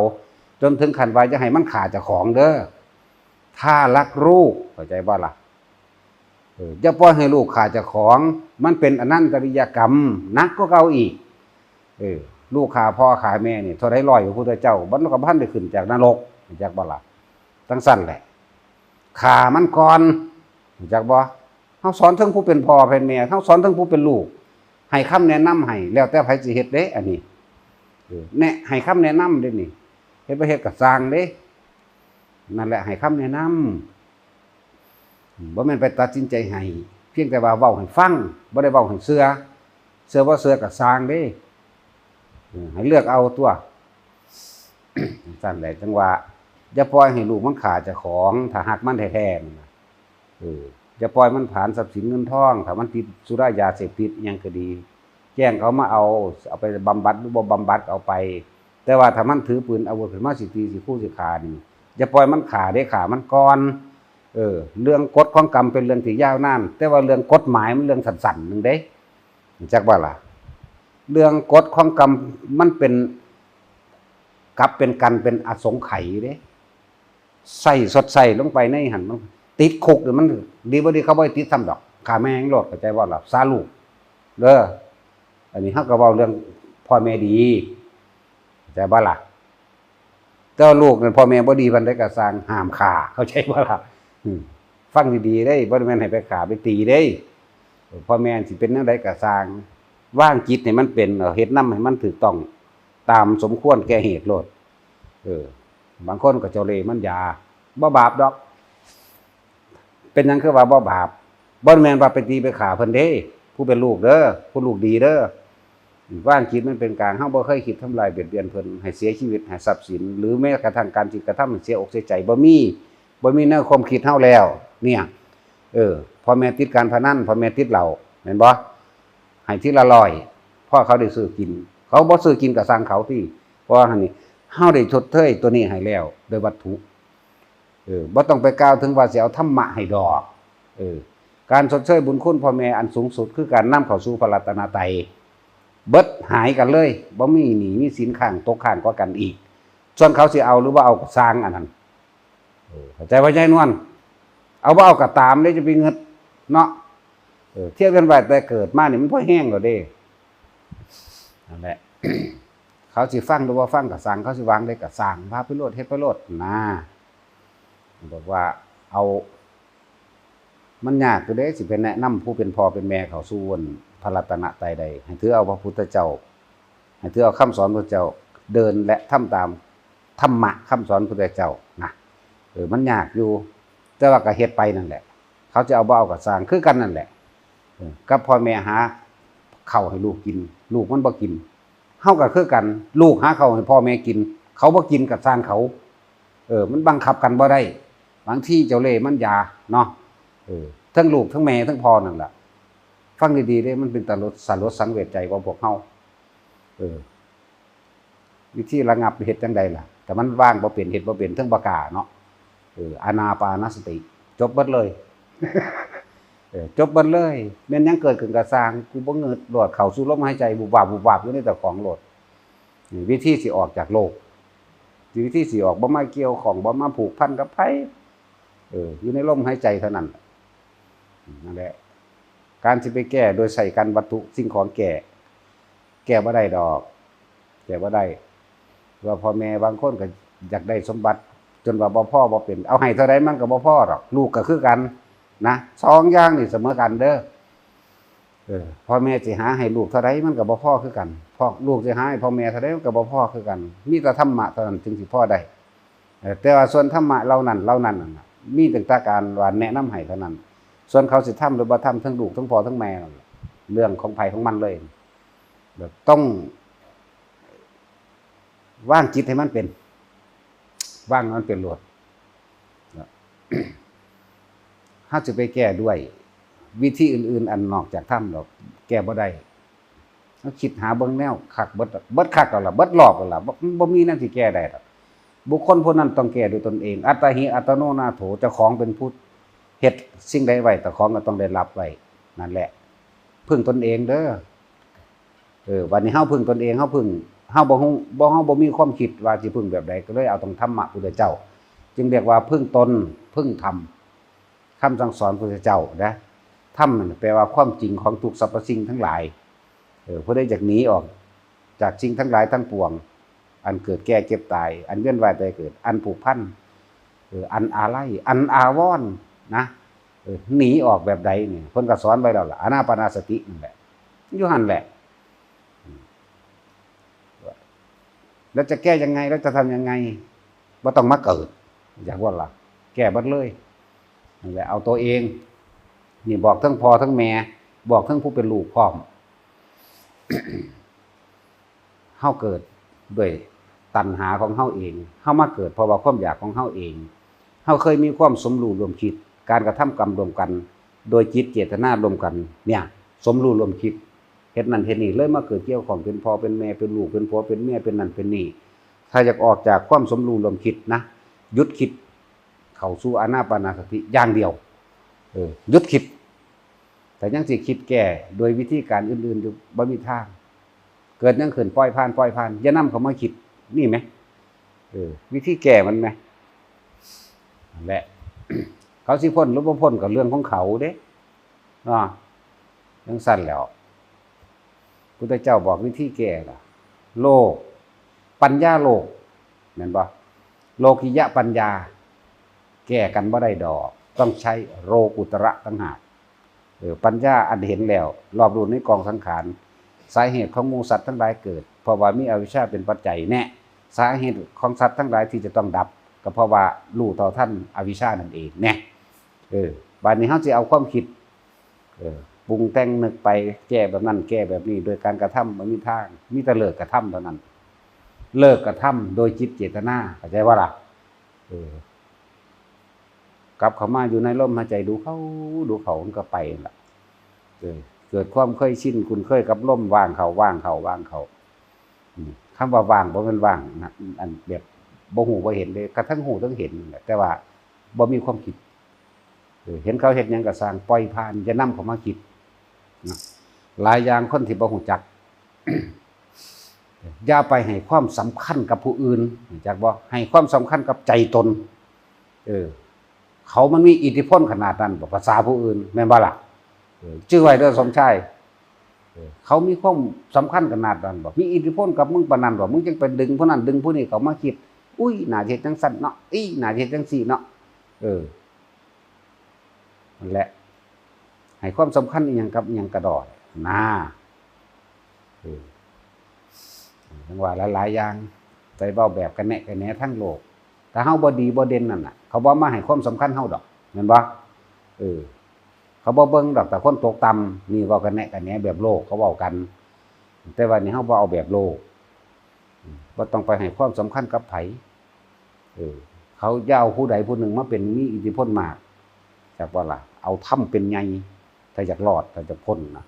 จนถึงขั้นว่าอย่าให้มันฆ่าเจ้าของเด้อ ถ้ารักลูก เข้าใจบ่ล่ะ เออ อย่าปล่อยให้ลูกฆ่าเจ้าของ มันเป็นอนันตริยกรรม หนักกว่าเก่าอีก เออ ลูกฆ่าพ่อฆ่าแม่นี่ เท่าใดร้อยพระพุทธเจ้า มันก็บ่ทันได้ขึ้นจากนรก รู้จักบ่ล่ะ จังซั่นแหละ ฆ่ามันก่อน รู้จักบ่ เฮาสอนเทิงผู้เป็นพ่อเป็นแม่ เฮาสอนเทิงผู้เป็นลูก ให้คำแนะนำให้ แล้วแต่ไผสิเฮ็ดเด้ อันนี้ เออ แนะ ให้คำแนะนำเด้นี่ เฮ็ดบ่เฮ็ดก็ซ่างเด้ นั่นแหละ ให้คำแนะนำ อืม บ่แม่นไปตัดสินใจให้ เพียงแต่ว่าเว้าให้ฟัง บ่ได้เว้าให้เชื่อ เชื่อบ่เชื่อก็ซ่างเด้ เออ ให้เลือกเอาตัว ซั่นแหละ จังว่า อย่าปล่อยให้ลูกมันฆ่าเจ้าของ ถ้าฮักมันแท้ๆนั่นน่ะ เออ อย่าปล่อยมันผลาญทรัพย์สินเงินทอง ถ้ามันติดสุรายาเสพติดอิหยังก็ดี แจ้งเขามาเอา เอาไปบำบัดหรือบ่บำบัดก็เอาไป แต่ว่าถ้ามันถือปืนอาวุธขึ้นมาสิตีสิคู่สิฆ่านี่ อย่าปล่อยมันฆ่าเด้ ฆ่ามันก่อน เออ เรื่องกฎของกรรมเป็นเรื่องที่ยาวนาน แต่ว่าเรื่องกฎหมายมันเรื่องสั้นๆหนึ่งเด้ รู้จักบ่ล่ะ เรื่องกฎของกรรมมันเป็น กลับเป็นกันเป็นอสงไขยเด้ ใส่สอดใส่ลงไปในหั่น มันติดคุกนี่ มันดีบ่ดีเขาบ่ให้ติดซ้ำดอก ฆ่าแม่งโลด เข้าใจบ่ล่ะ สาลูก เด้อ อันนี้เฮาก็เว้าเรื่องพ่อแม่ดี เข้าใจบ่ล่ะ แต่ว่าลูกนั่นพ่อแม่บ่ดีปานใดก็ซ่าง ห้ามฆ่า เข้าใจบ่ล่ะ อืม ฟังดีๆเด้ บ่แม่นให้ไปฆ่าไปตีเด้ เออ พ่อแม่สิเป็นแนวใดก็ซ่าง วางจิตให้มันเป็น เออ เฮ็ดนำให้มันถูกต้อง ตามสมควรแก่เหตุโลด เออ บางคนก็เจ้าเล่ห์มันหยา บ่บาปดอก เป็นหยังคือว่าบ่บาป บ่แม่นว่าไปตีไปฆ่าเพิ่นเด้ ผู้เป็นลูกเด้อ ผู้ลูกดีเด้อ วางจิตมันเป็นกลาง เฮาบ่เคยคิดทำลายเบียดเบียนเพิ่น ให้เสียชีวิต ให้ทรัพย์สิน หรือแม้กระทั่งการที่กระทำให้เสียอกเสียใจ บ่มี บ่มีในความคิดเฮาแล้ว เนี่ย เออ พ่อแม่ติดการพนัน พ่อแม่ติดเหล้า แม่นบ่ ให้ทีละร้อย พอเขาได้ซื้อกิน เขาบ่ซื้อกินก็ซ่างเขาติ เพราะว่าหั่นนี่ เฮาได้ชดเชยตัวนี้ให้แล้ว โดยวัตถุ เออ บ่ต้องไปกล่าวถึงว่าสิเอาธรรมะให้ดอก เออ การชดเชยบุญคุณพ่อแม่อันสูงสุดคือการนำเข้าสู่พระรัตนตรัย เบิดหายกันเลย บ่มีหนี้มีสินค้างตกค้างกว่ากันอีก ส่วนเขาสิเอาหรือบ่เอาก็ซ่างอันนั้น เออ เข้าใจบ่ยายนวล เอาบ่เอาก็ตามเด้ จะไปงึดเนาะ เออ เทียบกันว่าแต่เกิดมานี่มันพอแฮงแล้วเด้ นั่นแหละ เขาสิฟังหรือบ่ฟังก็ซ่าง เขาสิวางใดก็ซ่าง ว่าไปโลด เฮ็ดไปโลดนะ บอกว่าเอา มันยากอยู่เด้ สิไปแนะนำผู้เป็นพ่อเป็นแม่เข้าสู่อันพระรัตนตรัยได้ ให้ถือเอาพระพุทธเจ้า ให้ถือเอาคำสอนพระเจ้า เดินและทำตามธรรมะคำสอนพระเจ้านะ เออ มันยากอยู่ แต่ว่าก็เฮ็ดไปนั่นแหละ เขาจะเอาบ่เอาก็ซ่าง คือกันนั่นแหละ เออ กับพ่อแม่หาข้าวให้ลูกกิน ลูกมันบ่กิน เฮาก็คือกัน ลูกหาข้าวให้พ่อแม่กิน เขาบ่กินก็ซ่างเขา เออ มันบังคับกันบ่ได้ บางทีเจ้าเล่ห์มันหยาเนาะ เออ ทั้งลูกทั้งแม่ทั้งพ่อนั่นล่ะ ฟังดีๆเด้ มันเป็นตาลด สลดสังเวชใจของพวกเฮา เออ วิธีระงับเฮ็ดจั่งใดล่ะ แต่มันวางบ่เป็น เฮ็ดบ่เป็น เทิงบ่กล้าเนาะ เออ อานาปานสติ จบเบิดเลย เออ จบเบิดเลย แม่นหยังเกิดขึ้นก็ซ่าง กูบ่งึดโลด เข้าสู่ลมหายใจ วุบวาบ วุบวาบ อยู่ในเจ้าของโลด นี่วิธีสิออกจากโลก วิธีสิออก บ่มาเกี่ยวข้อง บ่มาผูกพันกับไผ เออ อยู่ในลมหายใจเท่านั้น นั่นแหละ การสิไปแก้โดยใช้การวัตถุสิ่งของแก้ แก้บ่ได้ดอก แก้บ่ได้ ว่าพ่อแม่บางคนก็อยากได้สมบัติ จนว่าบ่พอบ่เป็น เอาให้เท่าใดมันก็บ่พอดอก ลูกก็คือกันนะ สองอย่างนี่เสมอกันเด้อ เออ พ่อแม่สิหาให้ลูกเท่าใดมันก็บ่พอคือกัน พ่อ ลูกสิหาให้พ่อแม่เท่าใดมันก็บ่พอคือกัน มีแต่ธรรมะเท่านั้นจึงสิพอได้ เออ แต่ว่าส่วนธรรมะเหล่านั้น เหล่านั้นน่ะ มีตั้งแต่การว่าแนะนำให้เท่านั้น ส่วนเขาสิทำหรือบ่ทำ ทั้งลูกทั้งพ่อทั้งแม่นั่นล่ะ เรื่องของไผของมันเลย แบบต้องวางจิตให้มันเป็น วางให้มันเป็นโลด เฮาสิไปแก้ด้วยวิธีอื่นๆ อันนอกจากธรรมดอก แก้บ่ได้ เฮาคิดหาเบิ่งแนวคักเบิด เบิดคักแล้วล่ะ เบิดรอบแล้วล่ะ บ่ บ่มีแนวสิแก้ได้ดอก บุคคลผู้นั้นต้องแก้ด้วยตนเอง อัตตาหิ อัตตโนนาโถ เจ้าของเป็นผู้เฮ็ดสิ่งใดไว้ เจ้าของก็ต้องได้รับไว้ นั่นแหละ พึ่งตนเองเด้อ เออ บัดนี้เฮาพึ่งตนเอง เฮาพึ่ง เฮาบ่ฮู้ บ่ เฮาบ่มีความคิดว่าสิพึ่งแบบใด ก็เลยเอาตรงธรรมะพุทธเจ้า จึงเรียกว่าพึ่งตน พึ่งธรรม คำสั่งสอนพุทธเจ้านะ ธรรมนั่นแปลว่าความจริงของทุกสรรพสิ่งทั้งหลาย เออ ผู้ใดอยากหนีออกจากสิ่งทั้งหลายทั้งปวง อันเกิดแก่เจ็บตาย อันเวียนว่ายตายเกิด อันผูกพัน เออ อันอาลัย อันอาวรณ์นะ เออ หนีออกแบบใดนี่ เพิ่นก็สอนไว้แล้วล่ะ อานาปานสตินั่นแหละ อยู่หั่นแหละ แล้วจะแก้ยังไง แล้วจะทำยังไง บ่ต้องมาเกิด อยากว่าล่ะ แก้เบิดเลย นั่นแหละ เอาตัวเอง นี่บอกทั้งพ่อทั้งแม่ บอกทั้งผู้เป็นลูกพร้อม เฮาเกิดด้วยตัณหาของเฮาเอง เฮามาเกิดเพราะว่าความอยากของเฮาเอง เฮาเคยมีความสมรู้ร่วมคิด การกระทำกรรมร่วมกัน โดยจิตเจตนาร่วมกัน เนี่ย สมรู้ร่วมคิด เฮ็ดนั่นเฮ็ดนี่ เลยมาเกิดเกี่ยวข้องเป็นพ่อเป็นแม่ เป็นลูกเป็นผัวเป็นเมีย เป็นนั่นเป็นนี่ ถ้าอยากออกจากความสมรู้ร่วมคิดนะ หยุดคิด เข้าสู่อานาปานสติอย่างเดียว เออ หยุดคิด แต่ยังสิคิดแก้โดยวิธีการอื่นๆอยู่ บ่มีทาง เกิดหยังขึ้น ปล่อยผ่าน ปล่อยผ่าน อย่านำเข้ามาคิด นี่ไหม เออ วิธีแก้มันไหม นั่นแหละ เขาสิพ้นหรือบ่พ้นก็เรื่องของเขาเด้ เนาะ จั่งซั้นแหล้ว พุทธเจ้าบอกวิธีแก้ล่ะ โลก ปัญญาโลก แม่นบ่ โลกิยะปัญญา แก้กันบ่ได้ดอก ต้องใช้โลกุตระต่างหาก เออ ปัญญาอันเห็นแล้ว รอบรู้ในกองสังขาร สาเหตุของหมู่สัตว์ทั้งหลายเกิด เพราะว่ามีอวิชชาเป็นปัจจัยแน่ สาเหตุของสัตว์ทั้งหลายที่จะต้องดับ ก็เพราะว่ารู้เท่าทันอวิชชานั่นเองแน่ เออ บัดนี้เฮาสิเอาความคิด เออ ปรุงแต่งนึกไป แก้แบบนั้น แก้แบบนี้ โดยการกระทำ บ่มีทาง มีแต่เลิกกระทำเท่านั้น เลิกกระทำโดยจิตเจตนา เข้าใจบ่ล่ะ เออ กลับเข้ามาอยู่ในลมหายใจ ดูเข้า ดูเข้า มันก็ไปนั่นล่ะ เออ เกิดความเคยชิน คุ้นเคยกับลม ว่างเข้า ว่างเข้า ว่างเข้า อืม คำว่าว่างบ่แม่นว่างนะ อันแบบบ่ฮู้บ่เห็นเด้ กระทั่งฮู้ทั้งเห็นนั่นแหละ แต่ว่าบ่มีความคิด เออ เห็นเขาเฮ็ดหยังก็ซ่าง ปล่อยผ่าน อย่านำเข้ามาคิดนะ หลายอย่างคนที่บ่ฮู้จัก อย่าไปให้ความสำคัญกับผู้อื่น รู้จักบ่ ให้ความสำคัญกับใจตน เออ เขามันมีอิทธิพลขนาดนั้นบ่ ภาษาผู้อื่น แม่นบ่ล่ะ เออ จื่อไว้เด้อสมชาย เออ เขามีความสำคัญขนาดนั้นบ่ มีอิทธิพลกับมึงปานนั้นบ่ มึงจึงไปดึงผู้นั้นดึงผู้นี้เข้ามาคิด อุ้ย น่าสิเฮ็ดจั่งซั้นเนาะ อี้ น่าสิเฮ็ดจั่งซี้เนาะ เออ นั่นแหละ ให้ความสำคัญอิหยังกับอิหยังกะด้อ นะ เออ จั่งว่าหลายๆอย่าง ไปเว้าแบบกะแนะกะแหนทางโลก ถ้าเฮาบ่ดีบ่เด่นนั่นน่ะ เขาบ่มาให้ความสำคัญเฮาดอก แม่นบ่ เออ เขาบ่เบิ่งดอก แต่คนตกต่ำ นี่เว้ากะแนะกะแหนแบบโลกเขาเว้ากัน แต่ว่านี่เฮาบ่เอาแบบโลก อืม บ่ต้องไปให้ความสำคัญกับไผ เออ เขาอย่าเอาผู้ใดผู้หนึ่งมาเป็นมีอิทธิพลมาก จักว่าล่ะ เอาธรรมเป็นใหญ่ ถ้าอยากรอด ถ้าอยากพ้นนะ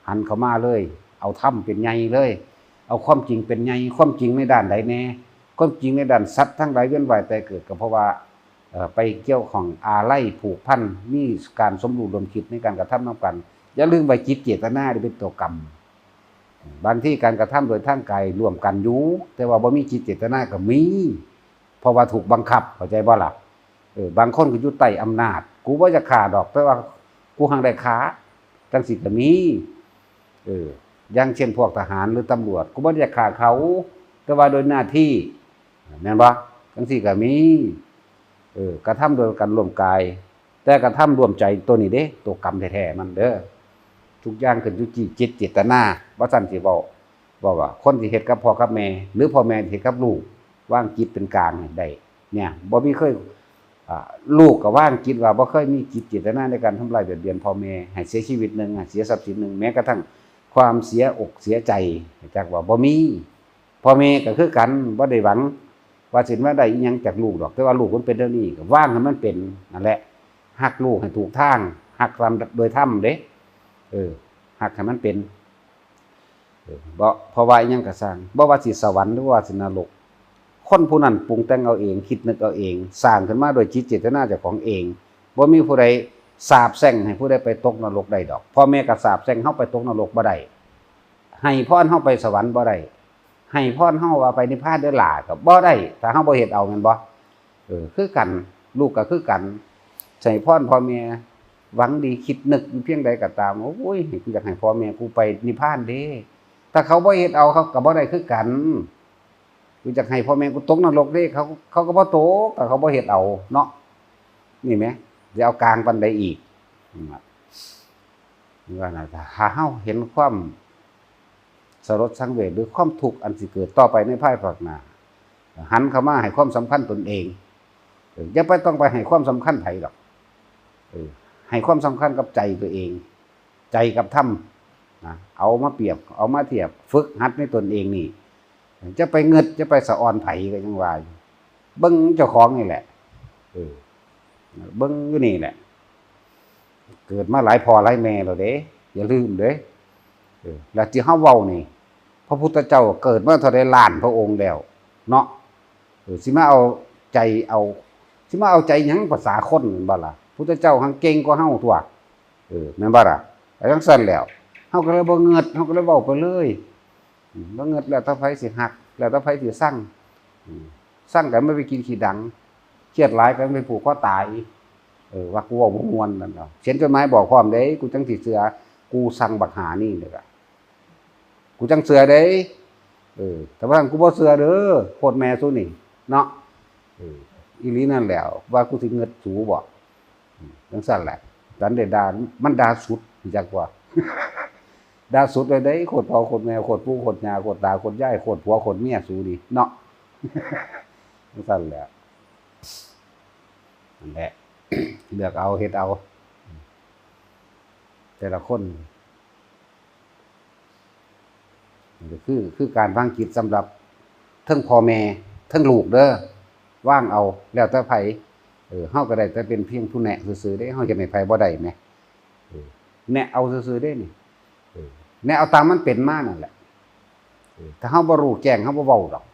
หันเข้ามาเลย เอาธรรมเป็นใหญ่เลย เอาความจริงเป็นใหญ่ ความจริงในด้านใดแน่ ความจริงในด้านสัตว์ทั้งหลายเวียนว่ายตายเกิด ก็เพราะว่า เอ่อ ไปเกี่ยวข้องอาลัยผูกพัน มีการสมรู้ร่วมคิดในการกระทำนำกัน อย่าลืมว่าจิตเจตนานี่เป็นตัวกรรม บางทีการกระทำโดยทางกายร่วมกันอยู่ แต่ว่าบ่มีจิตเจตนาก็มี เพราะว่าถูกบังคับ เข้าใจบ่ล่ะ เออ บางคนก็อยู่ใต้อำนาจ กูบ่อยากฆ่าดอก แต่ว่ากูหังได้ฆ่า จั่งซี้ก็มี เออ อย่างเช่นพวกทหารหรือตำรวจ กูบ่ได้อยากฆ่าเขา แต่ว่าโดยหน้าที่ แม่นบ่ จั่งซี้ก็มี เออ กระทำโดยการร่วมกาย แต่กระทำร่วมใจตัวนี้เด้ ตัวกรรมแท้ๆมันเด้อ ทุกอย่างขึ้นอยู่ที่จิตเจตนา ว่าซั่นสิเว้า เว้าว่าคนที่เฮ็ดกับพ่อกับแม่ หรือพ่อแม่ที่เฮ็ดกับลูก วางจิตเป็นกลางให้ได้ เนี่ย บ่มีเคย อ่า ลูกก็วางจิตว่าบ่เคยมีจิตเจตนาในการทำร้ายเบียดเบียนพ่อแม่ ให้เสียชีวิตหนึ่ง ให้เสียทรัพย์สินหนึ่ง แม้กระทั่งความเสียอกเสียใจ จักว่าบ่มี พ่อแม่ก็คือกัน บ่ได้หวังว่าสิมาได้อิหยังจากลูกดอก แต่ว่าลูกมันเป็นแนวนี้ ก็วางให้มันเป็น นั่นแหละ ฮักลูกให้ถูกทาง ฮักตามโดยธรรมเด้ เออ ฮักให้มันเป็น เออ บ่ เพราะว่าอิหยังก็ซ่าง บ่ว่าสิสวรรค์หรือว่าสินรก คนผู้นั้นปรุงแต่งเอาเอง คิดนึกเอาเอง สร้างขึ้นมาโดยจิตเจตนาเจ้าของเอง บ่มีผู้ใดสาปแช่งให้ผู้ใดไปตกนรกได้ดอก พ่อแม่ก็สาปแช่งเฮาไปตกนรกบ่ได้ ให้พรเฮาไปสวรรค์บ่ได้ ให้พรเฮาว่าไปนิพพานเด้อหล่า ก็บ่ได้ ถ้าเฮาบ่เฮ็ดเอา แม่นบ่ เออ คือกัน ลูกก็คือกัน ให้พรพ่อแม่ หวังดีคิดนึกเพียงใดก็ตาม โอ้ย กูอยากให้พ่อแม่กูไปนิพพานเด้ ถ้าเขาบ่เฮ็ดเอา เขาก็บ่ได้คือกัน กูอยากให้พ่อแม่กูตกนรกเด้ เขา เขาก็บ่ตก ถ้าเขาบ่เฮ็ดเอาเนาะ นี่แหม สิเอากลางปานใดอีก อืม ว่านะ ถ้าเฮาเห็นความสลดสังเวช หรือความทุกข์อันสิเกิดต่อไปในภายภาคหน้า หันเข้ามาให้ความสำคัญตนเอง เออ อย่าไปต้องไปให้ความสำคัญไผดอก เออ ให้ความสำคัญกับใจตัวเอง ใจกับธรรมนะ เอามาเปรียบ เอามาเทียบ ฝึกหัดในตนเองนี่ จะไปเงิด จะไปสะออนไผก็ยังว่าอยู่ เบิ่งเจ้าของนี่แหละ เออ เบิ่งอยู่นี่แหละ เกิดมาหลายพ่อหลายแม่แล้วเด้ อย่าลืมเด้ เออ แล้วที่เฮาเว้านี่ พระพุทธเจ้าเกิดมาเท่าใดล้านพระองค์แล้ว เนาะ เออ สิมาเอาใจเอา สิมาเอาใจหยังภาษาคน แม่นบ่ล่ะ พุทธเจ้าหังเก่งกว่าเฮาตั่ว เออ แม่นบ่ล่ะ ก็จั่งซั้นแล้ว เฮาก็เลยบ่เงิด เฮาก็เลยเว้าไปเลย อืม บ่เงิด แล้วแต่ไผสิฮัก แล้วแต่ไผสิซัง อืม ซังก็ไม่ไปกินขี้ดัง เครียดหลายก็ไปผูกคอตาย เออ ว่ากูเว้าบ่ม่วนนั่นเนาะ เขียนจดหมายบอกพร้อมเด้ กูจั่งสิเชื่อ กูซังบักหานี่เด้อ กูจั่งเชื่อเด้ เออ แต่ว่ากูบ่เชื่อเด้อ โคตรแม่สู้นี่ เนาะ เออ อีหลีนั่นแหละ ว่ากูสิเงิดสูบ่ อืม จั่งซั้นแหละ สันเดชด่า มันด่าสุด รู้จักบ่ ด่าสุดเลยเด้ โคตรพ่อโคตรแม่ โคตรปู่โคตรย่า โคตรตาโคตรยาย โคตรผัวโคตรเมีย สูนี่เนาะ จั่งซั้นแหละ นั่นแหละ เลือกเอา เฮ็ดเอา แต่ละคน นี่ก็คือ คือการวางจิตสำหรับเทิงพ่อแม่ เทิงลูกเด้อ วางเอา แล้วแต่ไผ เออ เฮาก็ได้แต่เป็นเพียงผู้แนะซื่อๆเด้ เฮาเฮ็ดให้ไผบ่ได้แหม เออ แนะเอาซื่อๆเด้นี่ เออ แนะเอาตามมันเป็นมานั่นแหละ เออ ถ้าเฮาบ่รู้แจ้ง เฮาบ่เว้าดอก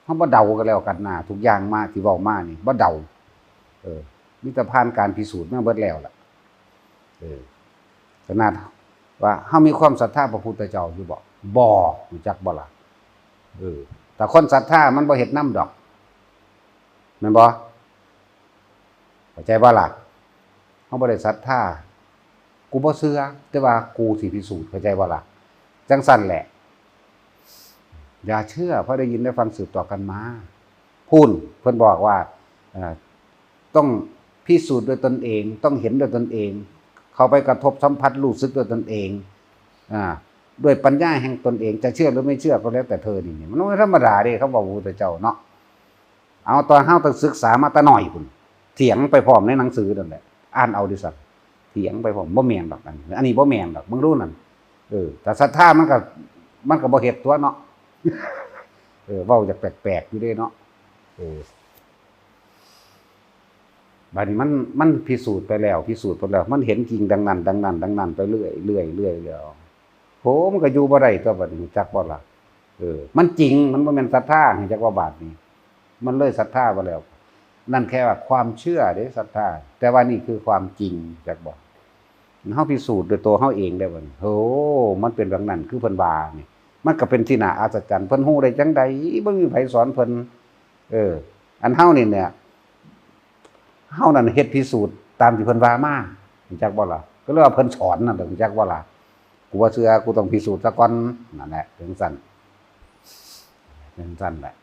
เฮาบ่เดาก็แล้วกันนะ ทุกอย่างมาที่เว้ามานี่ บ่เดา เออ มีแต่ผ่านการพิสูจน์มาเบิดแล้วล่ะ เออ ขนาดว่าเฮามีความศรัทธาพระพุทธเจ้าอยู่บ่ บ่ รู้จักบ่ล่ะ เออ แต่คนศรัทธามันบ่เฮ็ดนำดอก แม่นบ่ เข้าใจบ่ล่ะ เฮาบ่ได้ศรัทธา กูบ่เชื่อ แต่ว่ากูสิพิสูจน์ เข้าใจบ่ล่ะ จั่งซั้นแหละ อย่าเชื่อ เพราะได้ยินได้ฟังสืบต่อกันมา พู้น เพิ่นบอกว่า เอ่อ ต้องพิสูจน์ด้วยตนเอง ต้องเห็นด้วยตนเอง เข้าไปกระทบสัมผัสรู้สึกด้วยตนเอง อ่า ด้วยปัญญาแห่งตนเอง จะเชื่อหรือไม่เชื่อก็แล้วแต่เธอนี่ มันบ่ธรรมดาเด้ คำว่าพระพุทธเจ้าเนาะ เอา ตอนเฮาต้องศึกษามาแต่น้อยพุ้น เถียงไปพร้อมในหนังสือนั่นแหละ อ่านเอาเด้อซั้น เถียงไปพร้อม บ่แม่นดอก อันนี้ อันนี้บ่แม่นดอก มึงรู้นั่น เออ แต่ศรัทธามันก็ มันก็บ่เฮ็ดตั๊วเนาะ เออ เว้าอยากแปลกๆอยู่เด้เนาะ เออ บัดนี้มัน มันพิสูจน์ไปแล้ว พิสูจน์ไปแล้ว มันเห็นจริงดังนั้น ดังนั้น ดังนั้นไปเรื่อย เรื่อย เรื่อยแล้ว โห มันก็อยู่บ่ได้ตั๊วบัดนี้ รู้จักบ่ล่ะ เออ มันจริง มันบ่แม่นศรัทธา รู้จักว่าบาดนี้ มันเลยศรัทธาไปแล้ว นั่นแค่ว่าความเชื่อเด้ ศรัทธา แต่ว่านี่คือความจริง จักบ่ เฮาพิสูจน์ด้วยตัวเฮาเองได้บัดนี้ โห มันเป็นแบบนั้น คือเพิ่นว่านี่ มันก็เป็นที่น่าอัศจรรย์ เพิ่นรู้ได้จั่งใด บ่มีไผสอนเพิ่น เออ อันเฮานี่เนี่ย เฮานั่นเฮ็ดพิสูจน์ตามที่เพิ่นว่ามา รู้จักบ่ล่ะ ก็เรียกว่าเพิ่นสอนนั่นแหละ รู้จักบ่ล่ะ กูบ่เชื่อ กูต้องพิสูจน์ซะก่อน นั่นแหละ จั่งซั้น จั่งซั้นแหละ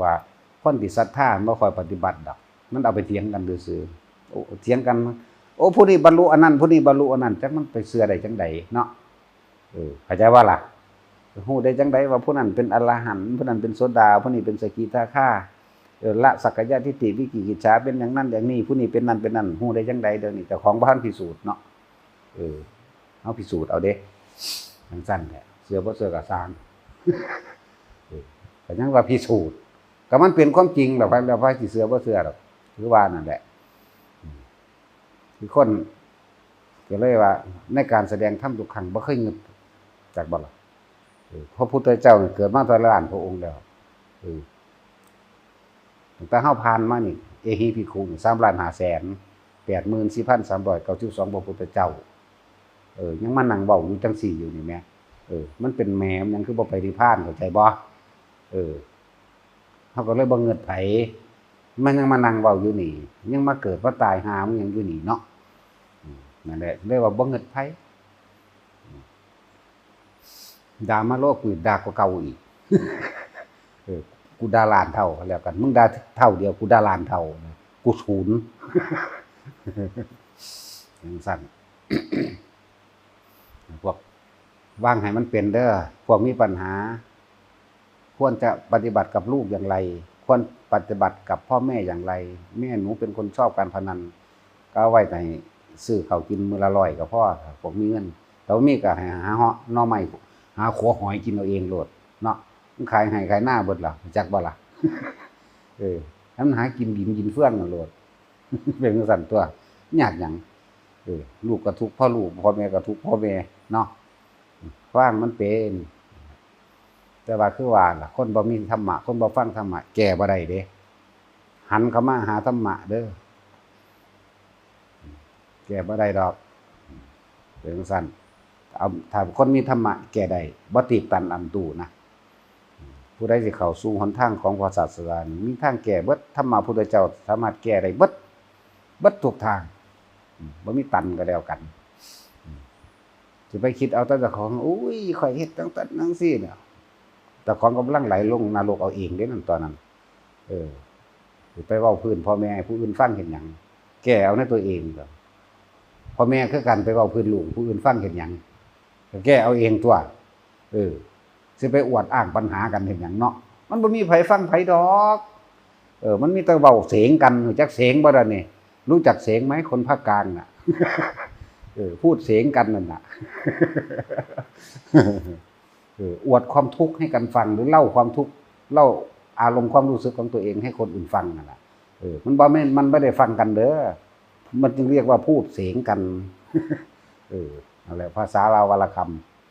ว่าคนที่ศรัทธามันบ่ค่อยปฏิบัติดอก มันเอาไปเถียงกันซื่อๆ โอ้ เถียงกัน โอ้ ผู้นี้บรรลุอันนั้น ผู้นี้บรรลุอันนั้น จักมันไปเชื่อได้จั่งใดเนาะ เออ เข้าใจบ่ล่ะ รู้ได้จั่งใดว่าผู้นั้นเป็นอรหันต์ ผู้นั้นเป็นโสดา ผู้นี้เป็นสกิทาคา เออ ละสักกายทิฏฐิวิจิกิจฉา เป็นอย่างนั้นอย่างนี้ ผู้นี้เป็นนั่นเป็นนั่น รู้ได้จั่งใด เดี๋ยวนี้เจ้าของบ่ทันพิสูจน์เนาะ เออ เฮาพิสูจน์เอาเด้ จั่งซั้นแหละ เชื่อบ่เชื่อก็ซ่าง เออ ก็ยังว่าพิสูจน์ ก็มันเป็นความจริงล่ะ ไผ แล้วไผสิเชื่อบ่เชื่อดอก คือว่านั่นแหละ อืม คือคน ก็เลยว่า ในการแสดงธรรมทุกครั้งบ่เคยงึด จักบ่ล่ะ เออ พระพุทธเจ้านี่เกิดมาแต่ละล้านพระองค์แล้ว เออ ตั้งแต่เฮาผ่านมานี่ เอหิภิกขุนี่ สามล้านห้าแสนแปดหมื่นสี่พันสามร้อยเก้าสิบสอง พระพุทธเจ้า เออ ยังมานั่งเว้าอยู่จั่งซี้อยู่นี่แหม เออ มันเป็นแหม มันยังคือบ่ไปนิพพาน เข้าใจบ่ เออ เฮาก็เลยบ่งึดไผ มันยังมานั่งเว้าอยู่นี่ ยังมาเกิดมาตายหามันยังอยู่นี่เนาะ อืม นั่นแหละ เลยว่าบ่งึดไผ ด่ามาโลด กูด่ากว่าเก่าอีก เออ กูด่าล้านเท่าก็แล้วกัน มึงด่าเท่าเดียว กูด่าล้านเท่า กูศูนย์ จั่งซั้น พวกวางให้มันเป็นเด้อ พวกมีปัญหา ควรจะปฏิบัติกับลูกอย่างไร ควรปฏิบัติกับพ่อแม่อย่างไร แม่หนูเป็นคนชอบการพนัน ก็เอาไว้ให้ซื้อข้าวกินมื้อละร้อยก็พอ พวกมีเงิน แต่บ่มีก็ให้หาเหาะหน่อไม้ หาขัวหอยกินเอาเองโลดเนาะ มันขายไฮ่ขายนาเบิดล่ะ จักบ่ล่ะ เออ ให้มันหากินดินกินเฟืองนั่นโลด เป็นจั่งซั้นตั๊ว ยากหยัง เออ ลูกก็ทุกข์เพราะลูก พ่อแม่ก็ทุกข์เพราะแม่เนาะ ฟังมันเป็น แต่ว่าคือว่าล่ะ คนบ่มีธรรมะ คนบ่ฟังธรรมะ แก้บ่ได้เด้ หันเข้ามาหาธรรมะเด้อ แก้บ่ได้ดอก เป็นจั่งซั้น เอา ถ้าคนมีธรรมะแก้ได้ บ่ตีบตันอั้นตู้นะ ผู้ใดสิเข้าสู่หนทางของพระศาสดานี่ มีทางแก้เบิด ธรรมะพุทธเจ้าสามารถแก้ได้เบิด เบิดทุกทาง อืม บ่มีตันก็แล้วกัน อืม สิไปคิดเอาแต่เจ้าของ อุ้ย ข้อยเฮ็ดจั่งซั้นจั่งซี้เนี่ย เจ้าของกำลังไหลลงนรกเอาเองเด้นั่นตอนนั้น เออ สิไปเว้าพื้นพ่อแม่ให้ผู้อื่นฟังเฮ็ดหยัง แก้เอาในตัวเองเถาะ พ่อแม่คือกัน ไปเว้าพื้นลูกผู้อื่นฟังเฮ็ดหยัง ก็แก้เอาเองตั๊ว เออ สิไปอวดอ้างปัญหากันเฮ็ดหยังเนาะ มันบ่มีไผฟังไผดอก เออ มันมีแต่เว้าเสงกัน รู้จักเสงบ่ล่ะนี่ รู้จักเสงไหม คนภาคกลางน่ะ เออ พูดเสงกันนั่นน่ะ เออ อวดความทุกข์ให้กันฟัง หรือเล่าความทุกข์ เล่าอารมณ์ความรู้สึกของตัวเองให้คนอื่นฟังนั่นแหละ เออ มันบ่แม่น มันไม่ได้ฟังกันเด้อ มันจึงเรียกว่าพูดเสงกัน เออ นั่นแหละ ภาษาลาววรรณค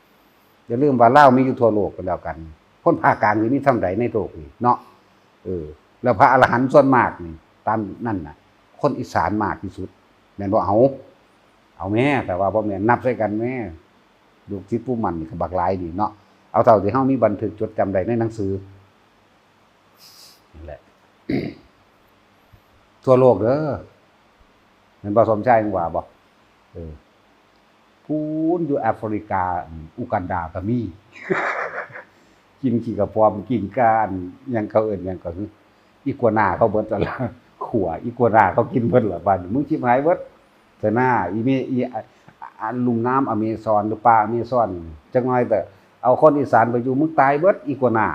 ำ อย่าลืมว่าลาวมีอยู่ทั่วโลกก็แล้วกัน คนภาคกลางสิมีส่ำใดในโลกนี้เนาะ เออ แล้วพระอรหันต์ส่วนมากนี่ ตามนั่นน่ะ คนอีสานมากที่สุด แม่นบ่ เอา เอาแม่ แต่ว่าบ่แม่น นับใส่กันแม่ ลูกศิษย์ปู่มั่นนี่ก็บักหลายดีเนาะ เอาเท่าที่เฮามีบันทึกจดจำได้ในหนังสือ นั่นแหละ ทั่วโลกเด้อ แม่นบ่ สมชายมึงว่าบ่ เออ พู้นอยู่แอฟริกา อืม อูกันดาก็มี กินขี้กระป๋อม กินก้าน หยังเขาเอิ้นหยังก็คือ อีกัวนาเขาเบิดแล้วล่ะ ขั่วอีกัวนาเขากินเบิดแล้ว บาดนี้มึงชิบหายเบิด แต่หน้า อีเม อี อ่ะ อ่ะ ลุ่มน้ำอเมซอน หรือป่าอเมซอน จักหน่อยแต่เอาคนอีสานไปอยู่ มึงตายเบิด อีกัวนา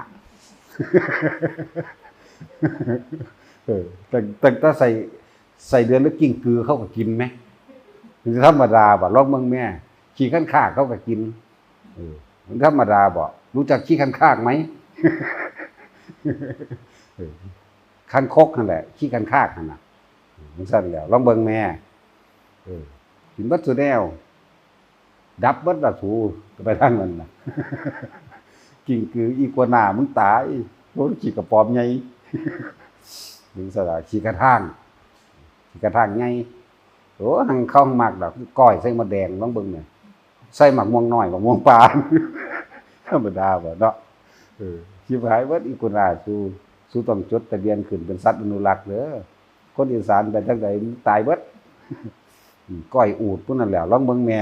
เออ แต่ แต่ แต่ใส่ ใส่เดือนหรือกิ้งกือเขาก็กินไหม มันธรรมดาบ่ ลองเบิ่งแม่ ขี้คันคากเขาก็กิน เออ มันธรรมดาบ่ รู้จักขี้คันคากไหม เออ คันคกนั่นแหละ ขี้คันคากนั่นน่ะ มันซั่นแล้ว ลองเบิ่งแม่ เออ กินเบิดซุแนว ดับเบิดละสู ไปทางนั้นน่ะ กิ้งกืออีกัวนา มึงตาย โดนขี้กระป๋อมใหญ่ มึงสละขี้กระทาง ขี้กระทางใหญ่ โอ้ หังเข้ามักดอก ก้อยใส่มดแดง ลองเบิ่งเนี่ย ใส่หมากม่วงน้อย หมากม่วงป่า ธรรมดาบ่เนาะ เออ ชิบหายเบิดอีกัวนา สู สูต้องจดทะเบียนขึ้นเป็นสัตว์อนุรักษ์เด้อ คนอีสานไปทางใดตายเบิด อืม ก้อยอูฐผู้นั่นแหละ ลองเบิ่งแม่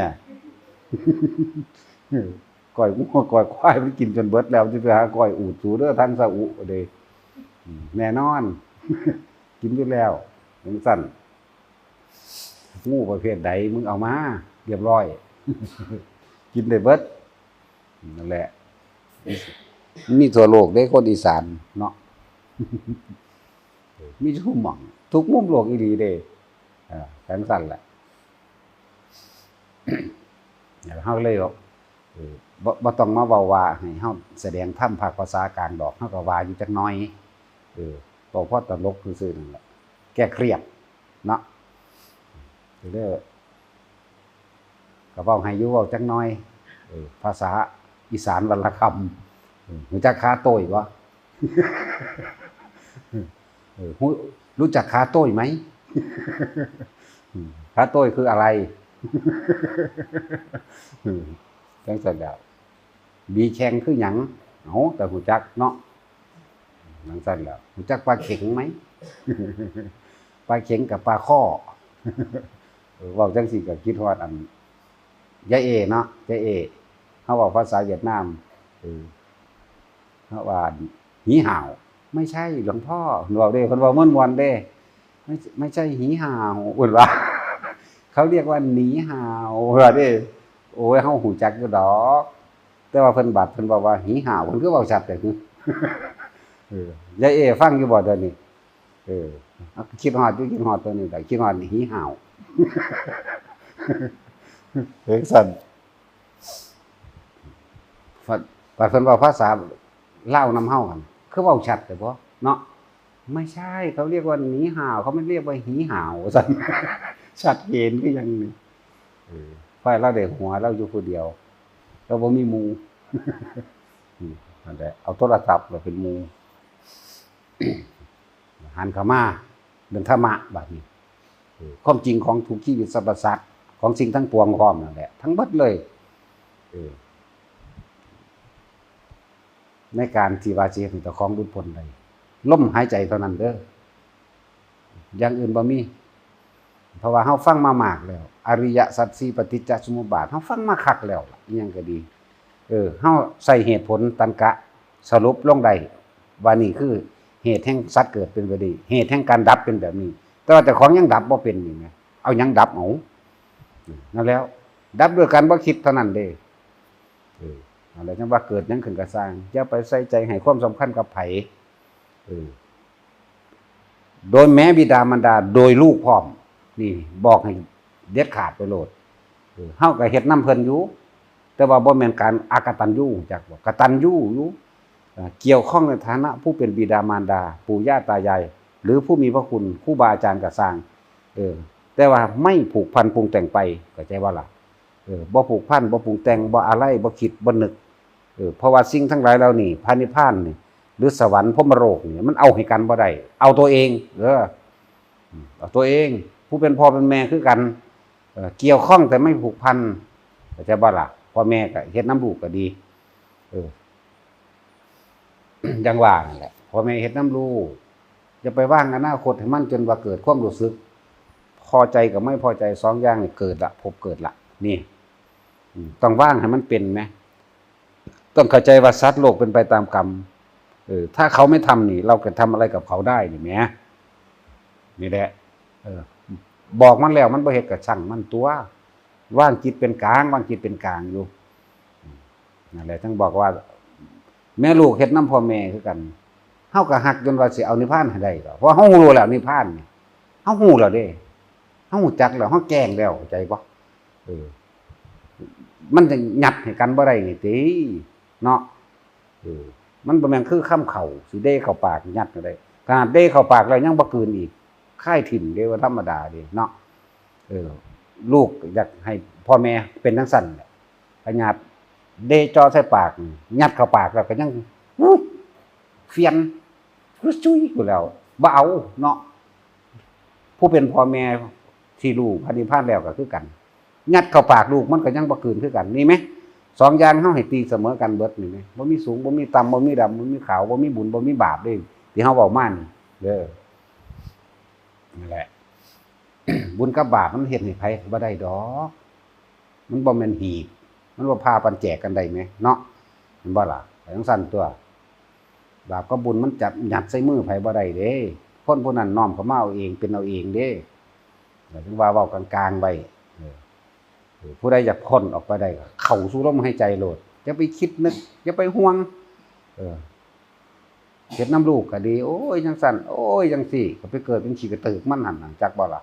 ก้อยงัวก้อยควายมันกินจนเบิดแล้ว สิไปหาก้อยอูฐสูเด้อ ทางซาอุเด้ อืม แน่นอน กินอยู่แล้ว จังซั่น งูประเภทใดมึงเอามา เรียบร้อย กินได้เบิด นั่นแหละ มีทั่วโลกเด้ คนอีสานเนาะ มีทุกหม่อง ทุกมุมโลกอีหลีเด้ เออ จังซั่นแหละ เฮาเลยบอก เออ บ่ บ่ต้องมาเว้าว่าให้เฮาแสดงธรรมภาคภาษากลางดอก เฮาก็ว่าอยู่จักหน่อย เออ เว้าพอตลกซื่อๆนั่นแหละ แก้เครียดเนาะ เด้อ ก็เว้าให้อยู่ เว้าจักหน่อย เออ ภาษาอีสานวรรณคำ เออ รู้จักขาโต้ยบ่ เออ รู้ รู้จักขาโต้ยไหม อืม ขาโต้ยคืออะไร อืม จังซั่นแล้ว บีแข่งคือหยัง เอ้า แต่รู้จักเนาะ จังซั่นแล้ว รู้จักปลาเข็งไหม ปลาเข็งกับปลาข้อ เออ เว้าจังซี่ก็คิดฮอดอัน ยายเอเนาะ ยายเอ เฮาเว้าภาษาเวียดนาม เออ เฮาว่า หนีห่าว ไม่ใช่หลวงพ่อ เพิ่นเว้าเด้ เพิ่นเว้าม่วนๆเด้ ไม่ ไม่ใช่หีห่าว เพิ่นว่า เขาเรียกว่าหนีห่าว เพิ่นว่าเด้ โอ้ย เฮาฮู้จักอยู่ดอก แต่ว่าเพิ่นบัด เพิ่นบอกว่าหนีห่าว เพิ่นคือเว้าชัดแต่คือ เออ ยายเอฟังอยู่บ่เดี๋ยวนี้ เออ คิดฮอดอยู่ คิดฮอดตัวนี้แหละ คิดฮอดหนีห่าว เฮ้ย ซั่น บัด บัดเพิ่นเว้าภาษาลาวนำเฮาหั่น คือเว้าชัดแต่บ่เนาะ ไม่ใช่ เขาเรียกว่าหนีห่าว เขาไม่เรียกว่าหีห่าว ซั่น ชัดเจนคือหยังนี่ เออ ฝ่ายลาวได้หัวลาวอยู่ผู้เดียว ลาวบ่มีหมู่ อืม นั่นแหละ เอาโทรศัพท์มาเป็นหมู่ หันเข้ามาเรื่องธรรมะบัดนี้ เออ ความจริงของทุกชีวิตสรรพสัตว์ ของสิ่งทั้งปวงพร้อมนั่นแหละ ทั้งเบิดเลย เออ ในการที่ว่าสิเฮ็ดให้เจ้าของหลุดพ้นได้ ลมหายใจเท่านั้นเด้อ อย่างอื่นบ่มี เพราะว่าเฮาฟังมามากแล้ว อริยสัจสี่ ปฏิจจสมุปบาท เฮาฟังมาคักแล้วล่ะ อิหยังก็ดี เออ เฮาใช้เหตุผลตรรกะสรุปลงได้ ว่านี่คือเหตุแห่งสัตว์เกิดเป็นแบบนี้ เหตุแห่งการดับเป็นแบบนี้ แต่ว่าเจ้าของยังดับบ่เป็นนี่นะ เอาหยังดับเอา นั่นแล้ว ดับด้วยการบ่คิดเท่านั้นเด้ เออ นั่นแหละจั่งว่าเกิดหยังขึ้นก็ซ่าง อย่าไปใส่ใจให้ความสำคัญกับไผ เออ โดยแม้บิดามารดา โดยลูกพร้อม นี่บอกให้เด็ดขาดไปโลด เออ เฮาก็เฮ็ดนำเพิ่นอยู่ แต่ว่าบ่แม่นการอกตัญญู จักบ่ กตัญญูอยู่ เอ่อ เกี่ยวข้องในฐานะผู้เป็นบิดามารดา ปู่ย่าตายาย หรือผู้มีพระคุณ ครูบาอาจารย์ก็ซ่าง เออ แต่ว่าไม่ผูกพันปรุงแต่งไป เข้าใจบ่ล่ะ เออ บ่ผูกพัน บ่ปรุงแต่ง บ่อาลัย บ่คิด บ่นึก เออ เพราะว่าสิ่งทั้งหลายเหล่านี้ พระนิพพานนี่ หรือสวรรค์พรหมโลกนี่ มันเอาให้กันบ่ได้ เอาตัวเอง เออ อืม เอาตัวเอง ผู้เป็นพ่อเป็นแม่คือกัน เออ เกี่ยวข้องแต่ไม่ผูกพัน เข้าใจบ่ล่ะ พ่อแม่ก็เฮ็ดนำลูกก็ดี เออ จั่งว่านั่นแหละ พ่อแม่เฮ็ดนำลูก อย่าไปวางอนาคตให้มันจนว่าเกิดความรู้สึก พอใจกับไม่พอใจสองอย่างนี่เกิดละ พบเกิดละ นี่ อืม ต้องวางให้มันเป็นแหม ต้องเข้าใจว่าสัตว์โลกเป็นไปตามกรรม เออ ถ้าเขาไม่ทำนี่ เราจะทำอะไรกับเขาได้นี่แหม นี่แหละ เออ บอกมันแล้วมันบ่เฮ็ดก็ช่างมันตั๊ว วางจิตเป็นกลาง วางจิตเป็นกลางอยู่ อืม นั่นแหละ ถึงบอกว่า แม่ลูกเฮ็ดนำพ่อแม่คือกัน เฮาก็ฮักจนว่าสิเอานิพพานให้ได้ดอก เพราะเฮารู้แล้วนิพพานนี่ เฮารู้แล้วเด้ เฮารู้จักแล้ว เฮาแจ้งแล้ว เข้าใจบ่ เออ มันจะยัดให้กันบ่ได้นี่ติ เนาะ เออ มันบ่แม่นคือคำเข้า สิเดเข้าปากยัดก็ได้ ขนาดเดเข้าปากแล้วยังบ่กลืนอีก คายถิ่มเด้ ว่าธรรมดาเด้เนาะ เออ ลูกอยากให้พ่อแม่เป็นจั่งซั้นแหละ ขนาดเดจ่อใส่ปาก ยัดเข้าปากแล้วก็ยัง อุ๊ย เฟียน จุยอยู่แล้ว บ่เอาเนาะ ผู้เป็นพ่อแม่ที่รู้พระนิพพานแล้วก็คือกัน ยัดเข้าปากลูกมันก็ยังบ่กลืนคือกัน นี่แหม สองอย่างเฮาให้ตีเสมอกันเบิดนี่แหม บ่มีสูง บ่มีต่ำ บ่มีดำ บ่มีขาว บ่มีบุญ บ่มีบาปเด้ ที่เฮาเว้ามานี่ เด้อ นั่นแหละ บุญกับบาปมันเฮ็ดให้ไผบ่ได้ดอก มันบ่แม่นหีบ มันบ่พาปันแจกกันได้แหมเนาะ เห็นบ่ล่ะ จั่งซั้นตั๊ว บาปกับบุญมันจับยัดใส่มือไผบ่ได้เด้ คนผู้นั้นน้อมเข้ามาเอาเอง เป็นเอาเองเด้ ถึงว่าเว้ากลางๆไว้ เออ เออ ผู้ใดอยากพ้นออกไปได้ก็เข้าสู่ลมหายใจโลด อย่าไปคิดนึก อย่าไปห่วง เออ เฮ็ดนำลูกก็ดี โอ้ย จั่งซั้น โอ้ย จั่งซี้ ก็ไปเกิดเป็นขี้กระตือกมันหั่นน่ะ จักบ่ล่ะ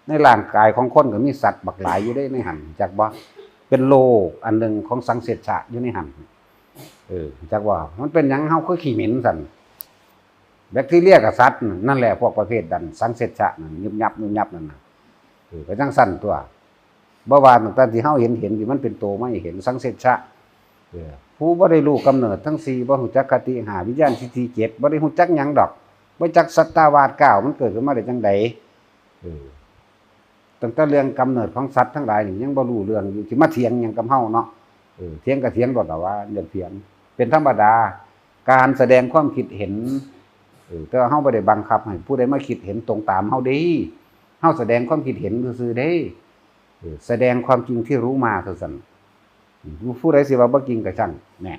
ในร่างกายของคนก็มีสัตว์บักหลายอยู่เด้ในหั่น จักบ่ เป็นโลกอันหนึ่งของสังเสชชะอยู่ในหั่น เออ จักว่ามันเป็นหยังเฮาคือขี้เหม็นซั่น แบคทีเรียกับสัตว์นั่น นั่นแหละพวกประเภทดันสังเสชชะนั่น ยุบยับยุบยับนั่นน่ะ เออ ก็จั่งซั้นตั๊ว บ่ว่าตั้งแต่ที่เฮาเห็นเห็นที่มันเป็นโตมาให้เห็นสังเสชชะ เออ ผู้บ่ได้รู้กำเนิดทั้งสี่ บ่ฮู้จักคติห้า วิญญาณทิฏฐิเจ็ด บ่ได้ฮู้จักหยังดอก บ่จักสัตตาวาสเก้า มันเกิดขึ้นมาได้จั่งใด เออ ตั้งแต่เรื่องกำเนิดของสัตว์ทั้งหลายนี่ยังบ่รู้เรื่องอยู่ สิมาเถียงหยังกับเฮาเนาะ เออ เถียงก็เถียงโลดล่ะว่าอย่าเถียง เป็นธรรมดา การแสดงความคิดเห็น เออ แต่ว่าเฮาบ่ได้บังคับให้ผู้ใดมาคิดเห็นตรงตามเฮาเด้ เฮาแสดงความคิดเห็นซื่อๆเด้ เออ แสดงความจริงที่รู้มาเท่านั้น อืม ผู้ใดสิว่าบ่จริงก็ช่าง แหน่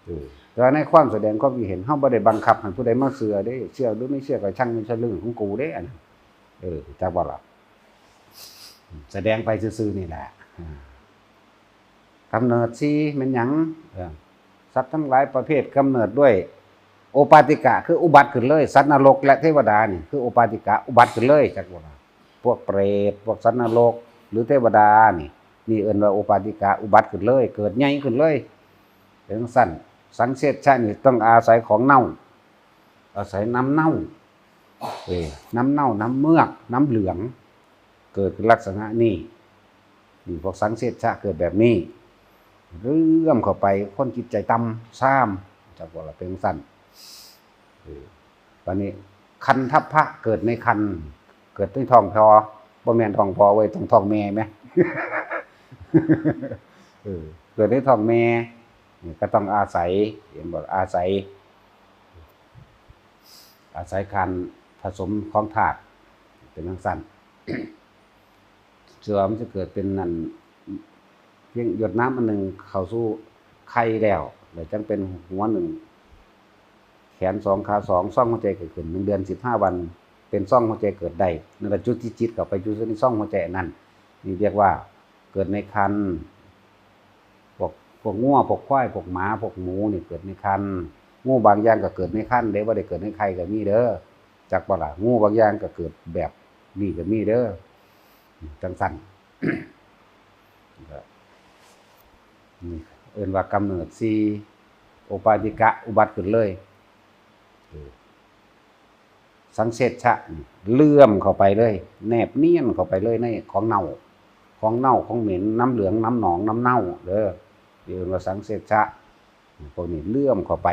เออ แต่ว่าในความแสดงความคิดเห็น เฮาบ่ได้บังคับให้ผู้ใดมาเชื่อเด้ เชื่อหรือไม่เชื่อก็ช่าง ไม่ใช่เรื่องของกูเด้ อันนั้น เออ จักบ่ล่ะ แสดงไปซื่อๆนี่แหละ อ่า กำเนิดสี่แม่นหยัง เออ สัตว์ทั้งหลายประเภทกำเนิดด้วย โอปาติกะ คืออุบัติขึ้นเลย สัตว์นรกและเทวดานี่ คือโอปาติกะ อุบัติขึ้นเลย จักบ่ล่ะ พวกเปรต พวกสัตว์นรก หรือเทวดานี่ นี่เอิ้นว่าโอปาติกะ อุบัติขึ้นเลย เกิดใหญ่ขึ้นเลย เป็นจั่งซั้น สังเสชชะนี่ต้องอาศัยของเน่า อาศัยน้ำเน่า เออ น้ำเน่า น้ำเมือก น้ำเหลือง เกิดขึ้นลักษณะนี้ นี่พวกสังเสชชะเกิดแบบนี้ เรื่อมเข้าไป คนจิตใจต่ำ ซ้ำ จักว่าละเป็นจั่งซั้น เออ บัดนี้ คันทัพพะเกิดในคัน เกิดในท้องพ่อ บ่แม่นท้องพ่อเว้ย ต้องท้องแม่แหม เออ เกิดในท้องแม่ นี่ก็ต้องอาศัย เห็นบ่ อาศัย อาศัยการผสมของธาตุ เป็นจั่งซั้น เชื่อว่ามันจะเกิดเป็นนั่น เพียงหยดน้ำอันหนึ่งเข้าสู่ไข่แล้ว แล้วจั่งเป็นหัวหนึ่ง แขนสอง ขาสอง ซ่องหัวใจเกิดขึ้น หนึ่งเดือนสิบห้าวัน เป็นซ่องหัวใจเกิดได้ นั่นแหละจุดที่จิตเข้าไปอยู่ในซ่องหัวใจอันนั้น นี่เรียกว่าเกิดในครรภ์ พวกพวกงัวพวกควายพวกหมาพวกหมูนี่เกิดในครรภ์ งูบางอย่างก็เกิดในครรภ์เด้ บ่ได้เกิดในไข่ก็มีเด้อ จักบ่ล่ะ งูบางอย่างก็เกิดแบบนี้ก็มีเด้อ จังซั่น นี่เอิ้นว่ากำเนิดสี่ โอปปาติกะอุบัติขึ้นเลย เออ สังเสชชะนี่เลื่อมเข้าไปเลย แนบเนียนเข้าไปเลยในของเน่า ของเน่าของเหม็น น้ำเหลืองน้ำหนองน้ำเน่าเด้อ เรียกว่าสังเสชชะ พวกนี้เลื่อมเข้าไป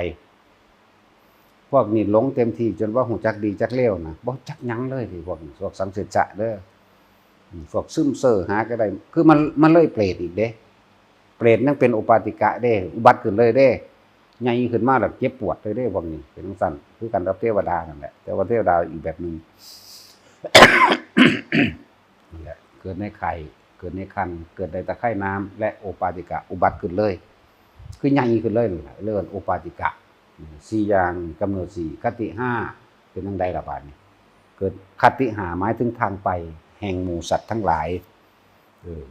พวกนี้หลงเต็มที่จนว่าฮู้จักดีจักเลวนะ บ่จักหยังเลยที่พวกนี้ พวกสังเสชชะเด้อ อืม พวกซึมเซอหาก็ได้ คือมัน มันเลยเปรตอีกเด้ เปรตยังเป็นโอปปาติกะเด้ อุบัติขึ้นเลยเด้ ใหญ่ขึ้นมาแล้วเจ็บปวดเลยเด้ พวกนี้ เป็นจังซั่น คือกันกับเทวดานั่นแหละ แต่ว่าเทวดาอีกแบบหนึ่ง นั่นแหละ เกิดในไข่ เกิดในครรภ์ เกิดในตะไคร่น้ำ และโอปปาติกะอุบัติขึ้นเลย คือใหญ่ขึ้นเลยนั่นแหละ เรียกว่าโอปปาติกะ สี่อย่าง กำเนิดสี่ คติห้า เป็นจั่งใดล่ะบาดนี้ เกิด คติห้า หมายถึงทางไปแห่งหมู่สัตว์ทั้งหลาย เออ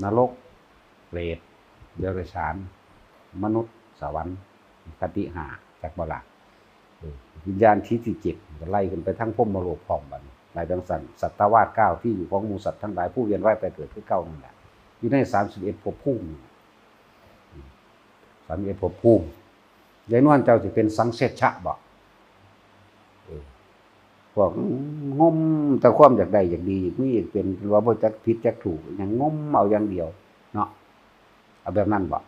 นรก เปรต เดรัจฉาน มนุษย์ สวรรค์ คติห้า จักบ่ล่ะ เออ วิญญาณทิฏฐิเจ็ด ก็ไล่ขึ้นไปทั้งพรหมโลกพร้อมบัดนี้ ไล่จังซั่น สัตวาสเก้า ที่อยู่ของหมู่สัตว์ทั้งหลายผู้เวียนว่ายตายเกิดคือเก่านั่นแหละ อยู่ในสามสิบเอ็ดภพภูมิ สามสิบเอ็ดภพภูมิ ยายนวลเจ้าสิเป็นสังเสชชะบ่ เออ พวกงมแต่ความอยากได้อยากดี อยากมีอยากเป็น ว่าบ่จักผิดจักถูก หยังงมเอาอย่างเดียว เนาะ เอาแบบนั้นบ่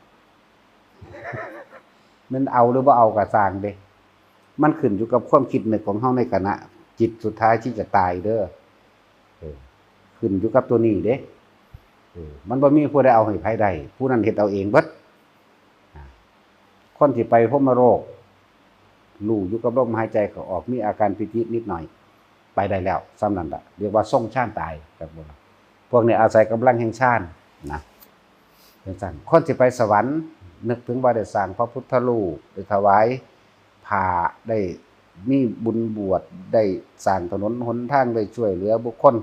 มันเอาหรือบ่เอาก็ซ่างเด้ มันขึ้นอยู่กับความคิดนึกของเฮาในขณะจิตสุดท้ายที่จะตายเด้อ เออ ขึ้นอยู่กับตัวนี้เด้ เออ มันบ่มีผู้ใดเอาให้ไผได้ ผู้นั้นเฮ็ดเอาเองเบิด อ่า คนที่ไปพรหมโลก รู้อยู่กับลมหายใจเข้าออก มีอาการปีตินิดหน่อย ไปได้แล้ว ส่ำนั้นล่ะ เรียกว่าทรงฌานตาย ครับผม พวกนี้อาศัยกำลังแห่งฌานนะ จังซั่น คนสิไปสวรรค์ นึกถึงว่าได้สร้างพระพุทธรูป ได้ถวายผ้า ได้มีบุญบวช ได้สร้างถนนหนทาง ได้ช่วยเหลือบุคคล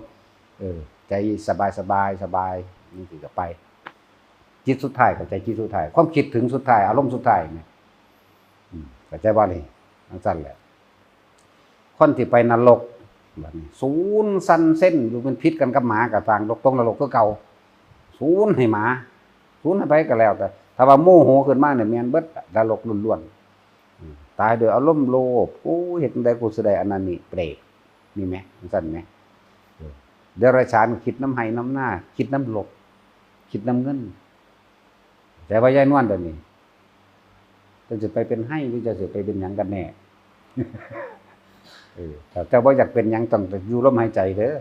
เออ ใจสบาย สบาย สบาย นี่สิก็ไป จิตสุดท้าย เข้าใจจิตสุดท้าย ความคิดถึงสุดท้าย อารมณ์สุดท้ายเนี่ย อืม เข้าใจบ่นี่ จังซั่นแหละ คนที่ไปนรก บัดนี้ สูนสั่นเส้นอยู่ เป็นผิดกันกับหมา ก็ซ่างตกนรกคือเก่า สูนให้หมา สูนให้ไผก็แล้วแต่ ถ้าว่าโมโหขึ้นมาเนี่ย แม่นเบิด นรกล้วนๆ อืม ตายโดยอารมณ์โลภ โอ้ย เฮ็ดจั่งใดกูสิได้อันนั้นนี่ เปรต นี่แหม จังซั่นแหม เออ เดรัจฉานคิดนำไฮ่นำนา คิดนำรถ คิดนำเงิน แต่ว่ายายนวลเดี๋ยวนี้ เจ้าสิไปเป็นไฮ่หรือเจ้าสิไปเป็นหยังกันแน่ เออ ถ้าเจ้าบ่อยากเป็นหยังต้องอยู่ลมหายใจเด้อ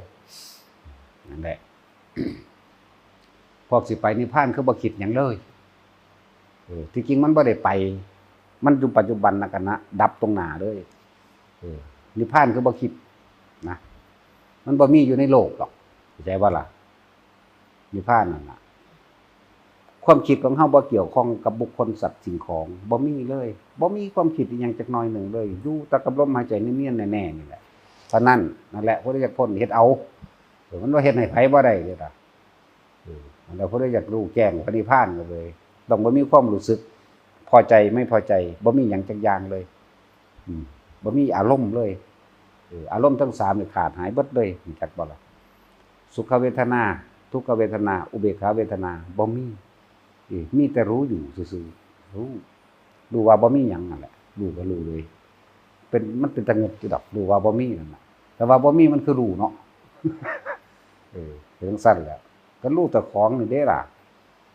นั่นแหละ พวกสิไปนิพพานคือบ่คิดหยังเลย เออ ที่จริงมันบ่ได้ไป มันอยู่ปัจจุบันนะ ขณะดับตรงหน้าเลย เออ นิพพานคือบ่คิดนะ มันบ่มีอยู่ในโลกดอก เข้าใจบ่ล่ะ นิพพานนั่นน่ะ ความคิดของเฮาบ่เกี่ยวข้องกับบุคคลสัตว์สิ่งของ บ่มีเลย บ่มีความคิดอีหยังจักหน่อยหนึ่งเลย อยู่แต่กับลมหายใจเนียนๆแน่ๆนี่แหละ เท่านั้น นั่นแหละ ผู้ใดอยากพ้นเฮ็ดเอา เออ มันบ่เฮ็ดให้ไผบ่ได้เด้ล่ะ เออ นั่นแหละ ผู้ใดอยากรู้แจ้งพระนิพพานก็เลย ต้องบ่มีความรู้สึกพอใจไม่พอใจ บ่มีหยังจักอย่างเลย อืม บ่มีอารมณ์เลย เออ อารมณ์ทั้งสามนี่ขาดหายเบิดเลย รู้จักบ่ล่ะ สุขเวทนา ทุกขเวทนา อุเบกขาเวทนา บ่มี เออ มีแต่รู้อยู่ซื่อๆ รู้ รู้ว่าบ่มีหยังนั่นแหละ รู้ก็รู้เลย เป็น มันเป็นตะเงิดอยู่ดอก รู้ว่าบ่มีนั่นน่ะ แต่ว่าบ่มีมันคือรู้เนาะ เออ เป็นจังซั่นแหละ ก็รู้แต่ของนี่เด้ล่ะ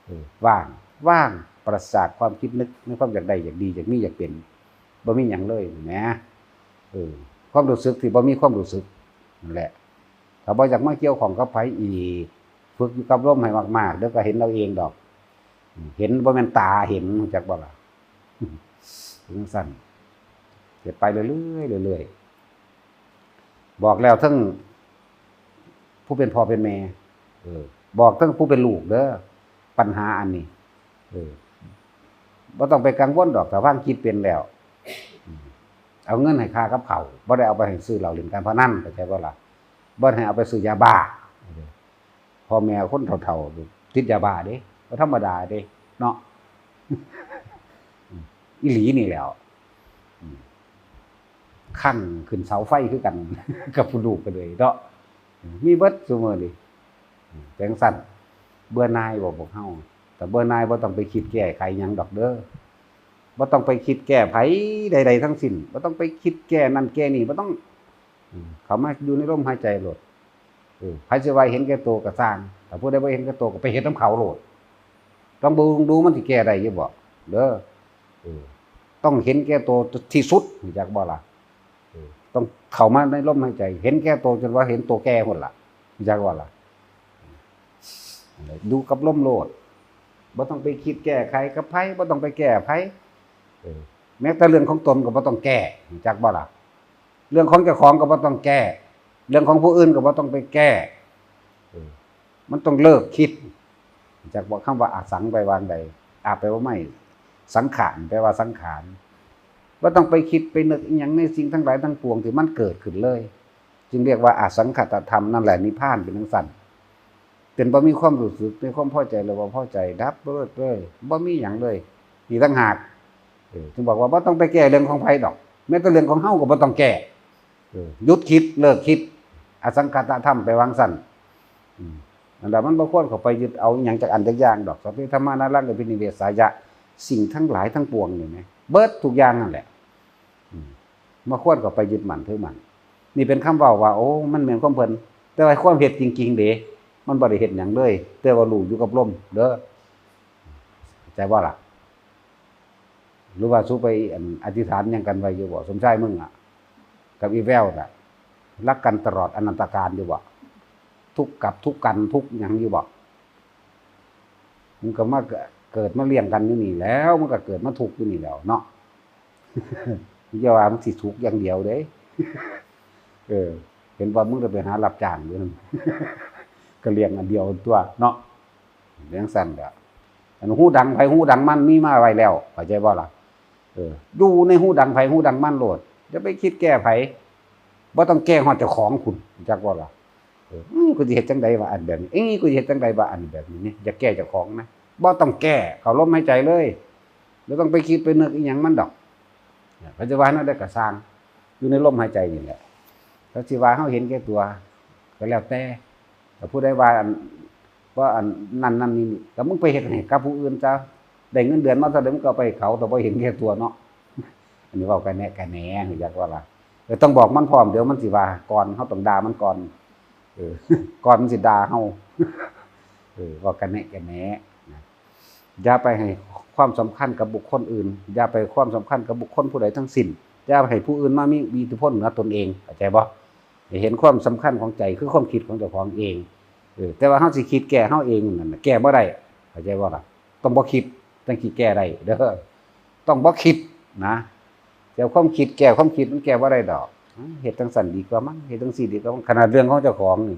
เออ ว่าง ว่าง ปราศจากความคิดนึก ในความอยากได้ อยากดี อยากมี อยากเป็น บ่มีหยังเลยแหม เออ ความรู้สึกที่บ่มีความรู้สึก นั่นแหละ ถ้าบ่อยากมาเกี่ยวข้องกับไผอีก ฝึกอยู่กับลมให้มากๆ เดี๋ยวก็เห็นเอาเองดอก เห็นบ่แม่นตาเห็น รู้จักบ่ล่ะ จังซั่น เฮ็ดไปเรื่อยๆ เรื่อยๆ บอกแล้วทั้งผู้เป็นพ่อเป็นแม่ เออ บอกทั้งผู้เป็นลูกเด้อ ปัญหาอันนี้ เออ บ่ต้องไปกังวลดอก ถ้าฟังคิดเป็นแล้ว อืม เอาเงินให้ค่ากับข้าว บ่ได้เอาไปให้ซื้อเหล้าเล่นการพนัน เข้าใจบ่ล่ะ บ่ได้ให้เอาไปซื้อยาบ้า พ่อแม่คนเฒ่าๆ ติดยาบ้าเด้ บ่ธรรมดาเด้ เนาะ อีหลีนี่แหล้ว อืม คั่งขึ้นเสาไฟคือกัน กับผู้ลูกก็เลยเนาะ มีเบิดซุมื้อนี้ จั่งซั้น เบื่อหน่ายบ่พวกเฮา แต่เบื่อหน่ายบ่ต้องไปคิดแก้ไขหยังดอกเด้อ บ่ต้องไปคิดแก้ไผใดๆทั้งสิ้น บ่ต้องไปคิดแก้นั่นแก้นี่ บ่ต้อง อืม เข้ามาอยู่ในลมหายใจโลด เออ ไผสิว่าเห็นแก่ตัวก็ซ่าง แต่ผู้ใดบ่เห็นแก่ตัวก็ไปเฮ็ดนำเขาโลด ต้องเบิ่งดูมันสิแก้ได้อยู่บ่ เด้อ เออ ต้องเห็นแก่ตัวที่สุด รู้จักบ่ล่ะ เออ ต้องเข้ามาในลมหายใจ เห็นแก่ตัวจนว่าเห็นตัวแก่พุ้นล่ะ รู้จักบ่ล่ะ อยู่กับลมโลด บ่ต้องไปคิดแก้ไขกับไผ บ่ต้องไปแก้ไผ เออ แม้แต่เรื่องของตนก็บ่ต้องแก้ รู้จักบ่ล่ะ เรื่องของเจ้าของก็บ่ต้องแก้ เรื่องของผู้อื่นก็บ่ต้องไปแก้ เออ มันต้องเลิกคิด รู้จักบ่ คำว่าอสังแปลว่าใด อะแปลว่าไม่ สังขารแปลว่าสังขาร บ่ต้องไปคิดไปนึกอิหยังในสิ่งทั้งหลายทั้งปวงที่มันเกิดขึ้นเลย จึงเรียกว่าอสังขตธรรม นั่นแหละนิพพานเป็นจั่งซั้น เป็นบ่มีความรู้สึกในความพอใจหรือบ่พอใจ ดับเบิดเลย บ่มีหยังเลย นี่ต่างหาก เออ จึงบอกว่าบ่ต้องไปแก้เรื่องของไผดอก แม้แต่เรื่องของเฮาก็บ่ต้องแก้ เออ หยุดคิด เลิกคิด อสังขตธรรมแปลว่าจั่งซั้น อืม นั่นแหละ มันบ่ควรเข้าไปยึดเอาอิหยังจักอันจักอย่างดอก สัพเพธัมมานัตถัง อภินิเวสายะ สิ่งทั้งหลายทั้งปวงนี่นะ เบิดทุกอย่างนั่นแหละ อืม บ่ควรเข้าไปยึดมั่นถือมั่น นี่เป็นคำเว้าว่า โอ้ มันแม่นความเพิ่น แต่ว่าความเฮ็ดจริงๆเด้ มันบ่ได้เฮ็ดหยังเลย แต่ว่ารู้อยู่กับลมเด้อ เข้าใจบ่ล่ะ หรือว่าสูไป อั่น อธิษฐานหยังกันไว้อยู่บ่ สมชายมึงอะ กับอีแววน่ะ รักกันตลอดอนันตกาลอยู่บ่ ทุกข์กับทุกข์กันทุกข์หยังอยู่บ่ มึงก็มาเกิดมาเลี้ยงกันอยู่นี่แหล้ว มึงก็เกิดมาทุกข์อยู่นี่แหล้วเนาะ อย่าว่ามึงสิทุกข์อย่างเดียวเด้ เออ เห็นว่ามึงได้ไปหารับจ้างอยู่นั่น ก็เลี้ยงอันเดียวตัวเนาะ เลี้ยงสั้นก็ อันหูดังไผหูดังมันมีมาไว้แล้ว เข้าใจบ่ล่ะ เออ อยู่ในหูดังไผหูดังมันโลด อย่าไปคิดแก้ไผ บ่ต้องแก้ฮอดเจ้าของคุณ จักบ่ล่ะ เออ อืม กูสิเฮ็ดจั่งใดวะอันแบบนี้ เอ้ย กูสิเฮ็ดจั่งใดวะอันแบบนี้ นี่ อย่าแก้เจ้าของนะ บ่ต้องแก้ เข้าลมหายใจเลย บ่ต้องไปคิดไปนึกอิหยังมันดอก เนี่ย เขาจะว่านั่นได้กระซ่าง อยู่ในลมหายใจนี่แหละ เขาสิว่าเฮาเห็นแก่ตัว ก็แล้วแต่ แต่ผู้ใดว่าอัน ว่าอันนั่นนั่นนี่นี่ ก็มึงไปเฮ็ดให้กับผู้อื่นซะ ได้เงินเดือนมาเท่าใดมึงก็เอาไปให้เขา แต่บ่เห็นแก่ตัวเนาะ อันนี้เว้ากันแหน่กันแหน่ อยากว่าล่ะ เออ ต้องบอกมันพร้อม เดี๋ยวมันสิว่าก่อน เฮาต้องด่ามันก่อน เออ ก่อนมันสิด่าเฮา เออ เว้ากันแหน่กันแหน่ นะ อย่าไปให้ความสำคัญกับบุคคลอื่น อย่าไปความสำคัญกับบุคคลผู้ใดทั้งสิ้น อย่าให้ผู้อื่นมามีอิทธิพลเหนือตนเอง เข้าใจบ่ ให้เห็นความสำคัญของใจ คือความคิดของเจ้าของเอง เออ แต่ว่าเฮาสิคิดแก้เฮาเองนั่นน่ะ แก้บ่ได้ เข้าใจบ่ล่ะ ต้องบ่คิด จั่งสิแก้ได้เด้อ ต้องบ่คิดนะ แต่ความคิดแก้ความคิดมันแก้บ่ได้ดอก เฮ็ดจั่งซั้นดีกว่ามั้ง เฮ็ดจั่งซี้ดีกว่ามั้ง ขนาดเรื่องของเจ้าของนี่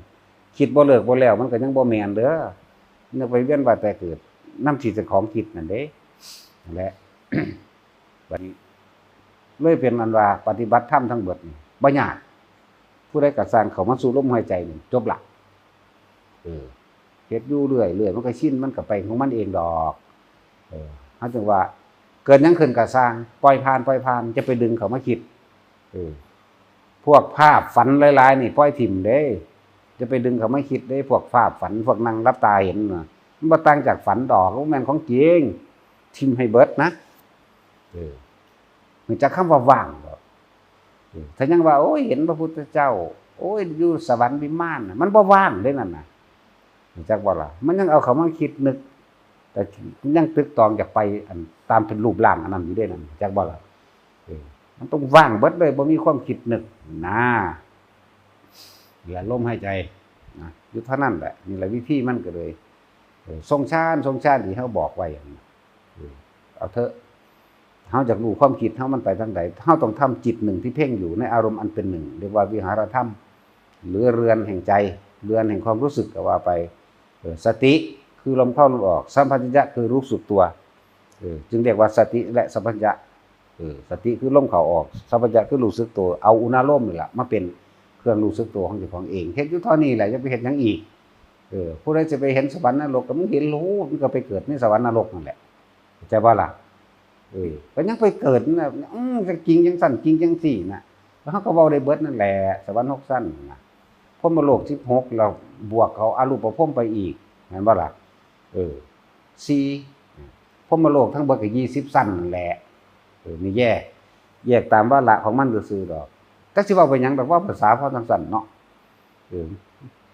คิดบ่เลิกบ่แล้ว มันก็ยังบ่แม่นเด้อ นึกไปเวียนว่าแต่เกิด นำที่เจ้าของคิดนั่นเด้ นั่นแหละ บัดนี้ เลยเป็นอันว่าปฏิบัติธรรมทั้งเบิดนี่บ่ยาก ผู้ใดก็ซ่างเข้ามาสู่ลมหายใจนี่ จบละ เออ เฮ็ดอยู่เรื่อยๆ มันก็ชิน มันก็ไปของมันเองดอก เออ เฮาจึงว่า เกิดหยังขึ้นก็ซ่าง ปล่อยผ่าน ปล่อยผ่าน จะไปดึงเข้ามาคิด เออ พวกภาพฝันหลายๆ นี่ปล่อยถิ่มเด้ จะไปดึงเข้ามาคิดเด้ พวกภาพฝัน พวกนั่งหลับตาเห็นน่ะ มันบ่ต่างจากฝันดอก บ่แม่นของจริง ถิ่มให้เบิดนะ เออ รู้จักคำว่าว่างบ่ เออ ถ้ายังว่า โอ้ย เห็นพระพุทธเจ้า โอ้ย อยู่สวรรค์วิมานน่ะ มันบ่ว่างเด้นั่นน่ะ รู้จักบ่ล่ะ มันยังเอาเข้ามาคิดนึก แต่ยังตึกตองอยากไปอันตามเป็นรูปร่างอันนั้นอยู่เด้นั่น รู้จักบ่ล่ะ เออ มันต้องว่างเบิดเลย บ่มีความคิดนึกนะ เหลือลมหายใจนะ อยู่เท่านั้นแหละ นี่แหละวิธีมันก็เลย เออ ทรงฌาน ทรงฌานที่เฮาบอกไว้หั่นน่ะ เออ เอาเถอะ เฮาอยากรู้ความคิดเฮามันไปทางใด เฮาต้องทำจิตหนึ่งที่เพ่งอยู่ในอารมณ์อันเป็นหนึ่ง เรียกว่าวิหารธรรม หรือเรือนแห่งใจ เรือนแห่งความรู้สึกก็ว่าไป เออ สติคือลมเข้าลมออก สัมปชัญญะคือรู้สึกตัว เออ จึงเรียกว่าสติและสัมปชัญญะ เออ สติคือลมเข้าออก สัมปชัญญะคือรู้สึกตัว เอาอุณาโลมนี่แหละมาเป็นเครื่องรู้สึกตัวของเจ้าของเอง เฮ็ดอยู่เท่านี้แหละ อย่าไปเฮ็ดหยังอีก อ ผู้ใดจะไปเห็นสวรรค์นรก ก็มึงเห็นโลด มึงก็ไปเกิดในสวรรค์นรกนั่นแหละ เข้าใจบ่ล่ะ? เออ ก็ยังไปเกิดนะ อืม จะจริงจังซั่น จริงจังซี่นะ แล้วเขาก็เว้าได้เบิดนั่นแหละ สวรรค์หกชั้นนะ พรหมโลกสิบหก แล้วบวกเอาอรูปพรหมไปอีก แม่นบ่ล่ะ? เออ สี่ พรหมโลกทั้งเบิดก็ยี่สิบชั้นนั่นแหละ เออ นี่แยก แยกตามวาระของมันซื่อๆดอก จักสิเว้าไปหยังดอก เว้าภาษาพอจังซั่นเนาะ เออ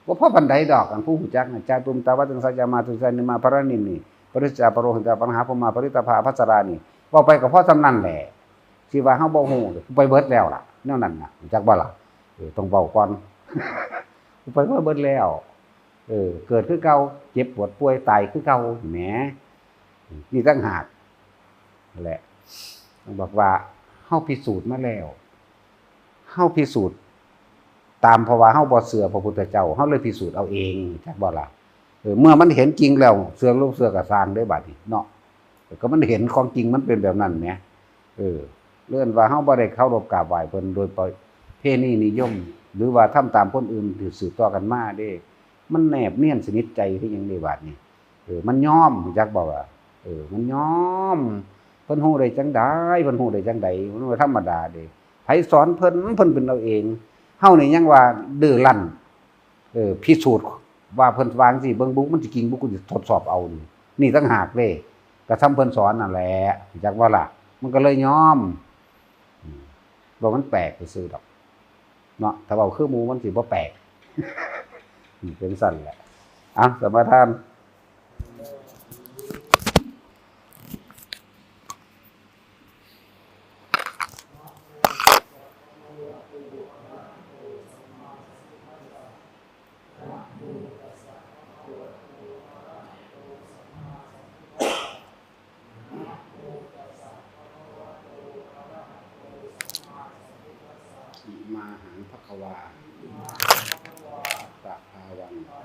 บ่พอปานใดดอก อันผู้รู้จักน่ะ จาตุมตาวัตังสายามาตุสานิมาพระนินนี่ ปริจจาปโรหิตาปรหาพรหมาปริตตาภาอภัสสรานี่ เว้าไปก็พอส่ำนั้นแหละ สิว่าเฮาบ่ฮู้ ไปเบิดแล้วล่ะ แนวนั้นน่ะ รู้จักบ่ล่ะ? เออ ต้องเว้าก่อน ไปเบิดแล้ว เออ เกิดคือเก่า เจ็บปวดป่วยตายคือเก่าแหม นี่ต่างหาก นั่นแหละ ต้องบอกว่าเฮาพิสูจน์มาแล้ว เฮาพิสูจน์ตาม เพราะว่าเฮาบ่เชื่อพระพุทธเจ้า เฮาเลยพิสูจน์เอาเอง จักบ่ล่ะ? เออ เมื่อมันเห็นจริงแล้ว เชื่อบ่เชื่อก็ซ่างเด้บัดนี้เนาะ ก็มันเห็นของจริงมันเป็นแบบนั้นแหม เออ เรื่องว่าเฮาบ่ได้เคารพกราบไหว้เพิ่นโดยประเพณีนิยม หรือว่าทำตามคนอื่นที่สืบต่อกันมาเด้ มันแนบเนียนสนิทใจคือหยังเด้บัดนี้ เออ มันยอม รู้จักบ่ว่า เออ มันยอม เพิ่นฮู้ได้จังใด เพิ่นฮู้ได้จังใด มันบ่ธรรมดาเด้ ไผสอนเพิ่น เพิ่นเป็นเอาเอง เฮานี่ยังว่าดื้อรั้น เออ พิสูจน์ว่าเพิ่นว่าจั่งซี้ เบิ่งบุ มันสิจริงบ่ กูสิทดสอบเอานี่ นี่ต่างหากเด้ กระทำเพิ่นสอนนั่นแหละ รู้จักบ่ล่ะ? มันก็เลยยอม อืม บ่มันแปลกซื่อๆดอก เนาะ ถ้าเว้าคือหมู่มันสิบ่แปลก อืม เป็นซั่นแหละ อ่ะ สมาทาน อิมาหังภะคะวา อัตตะภาวัง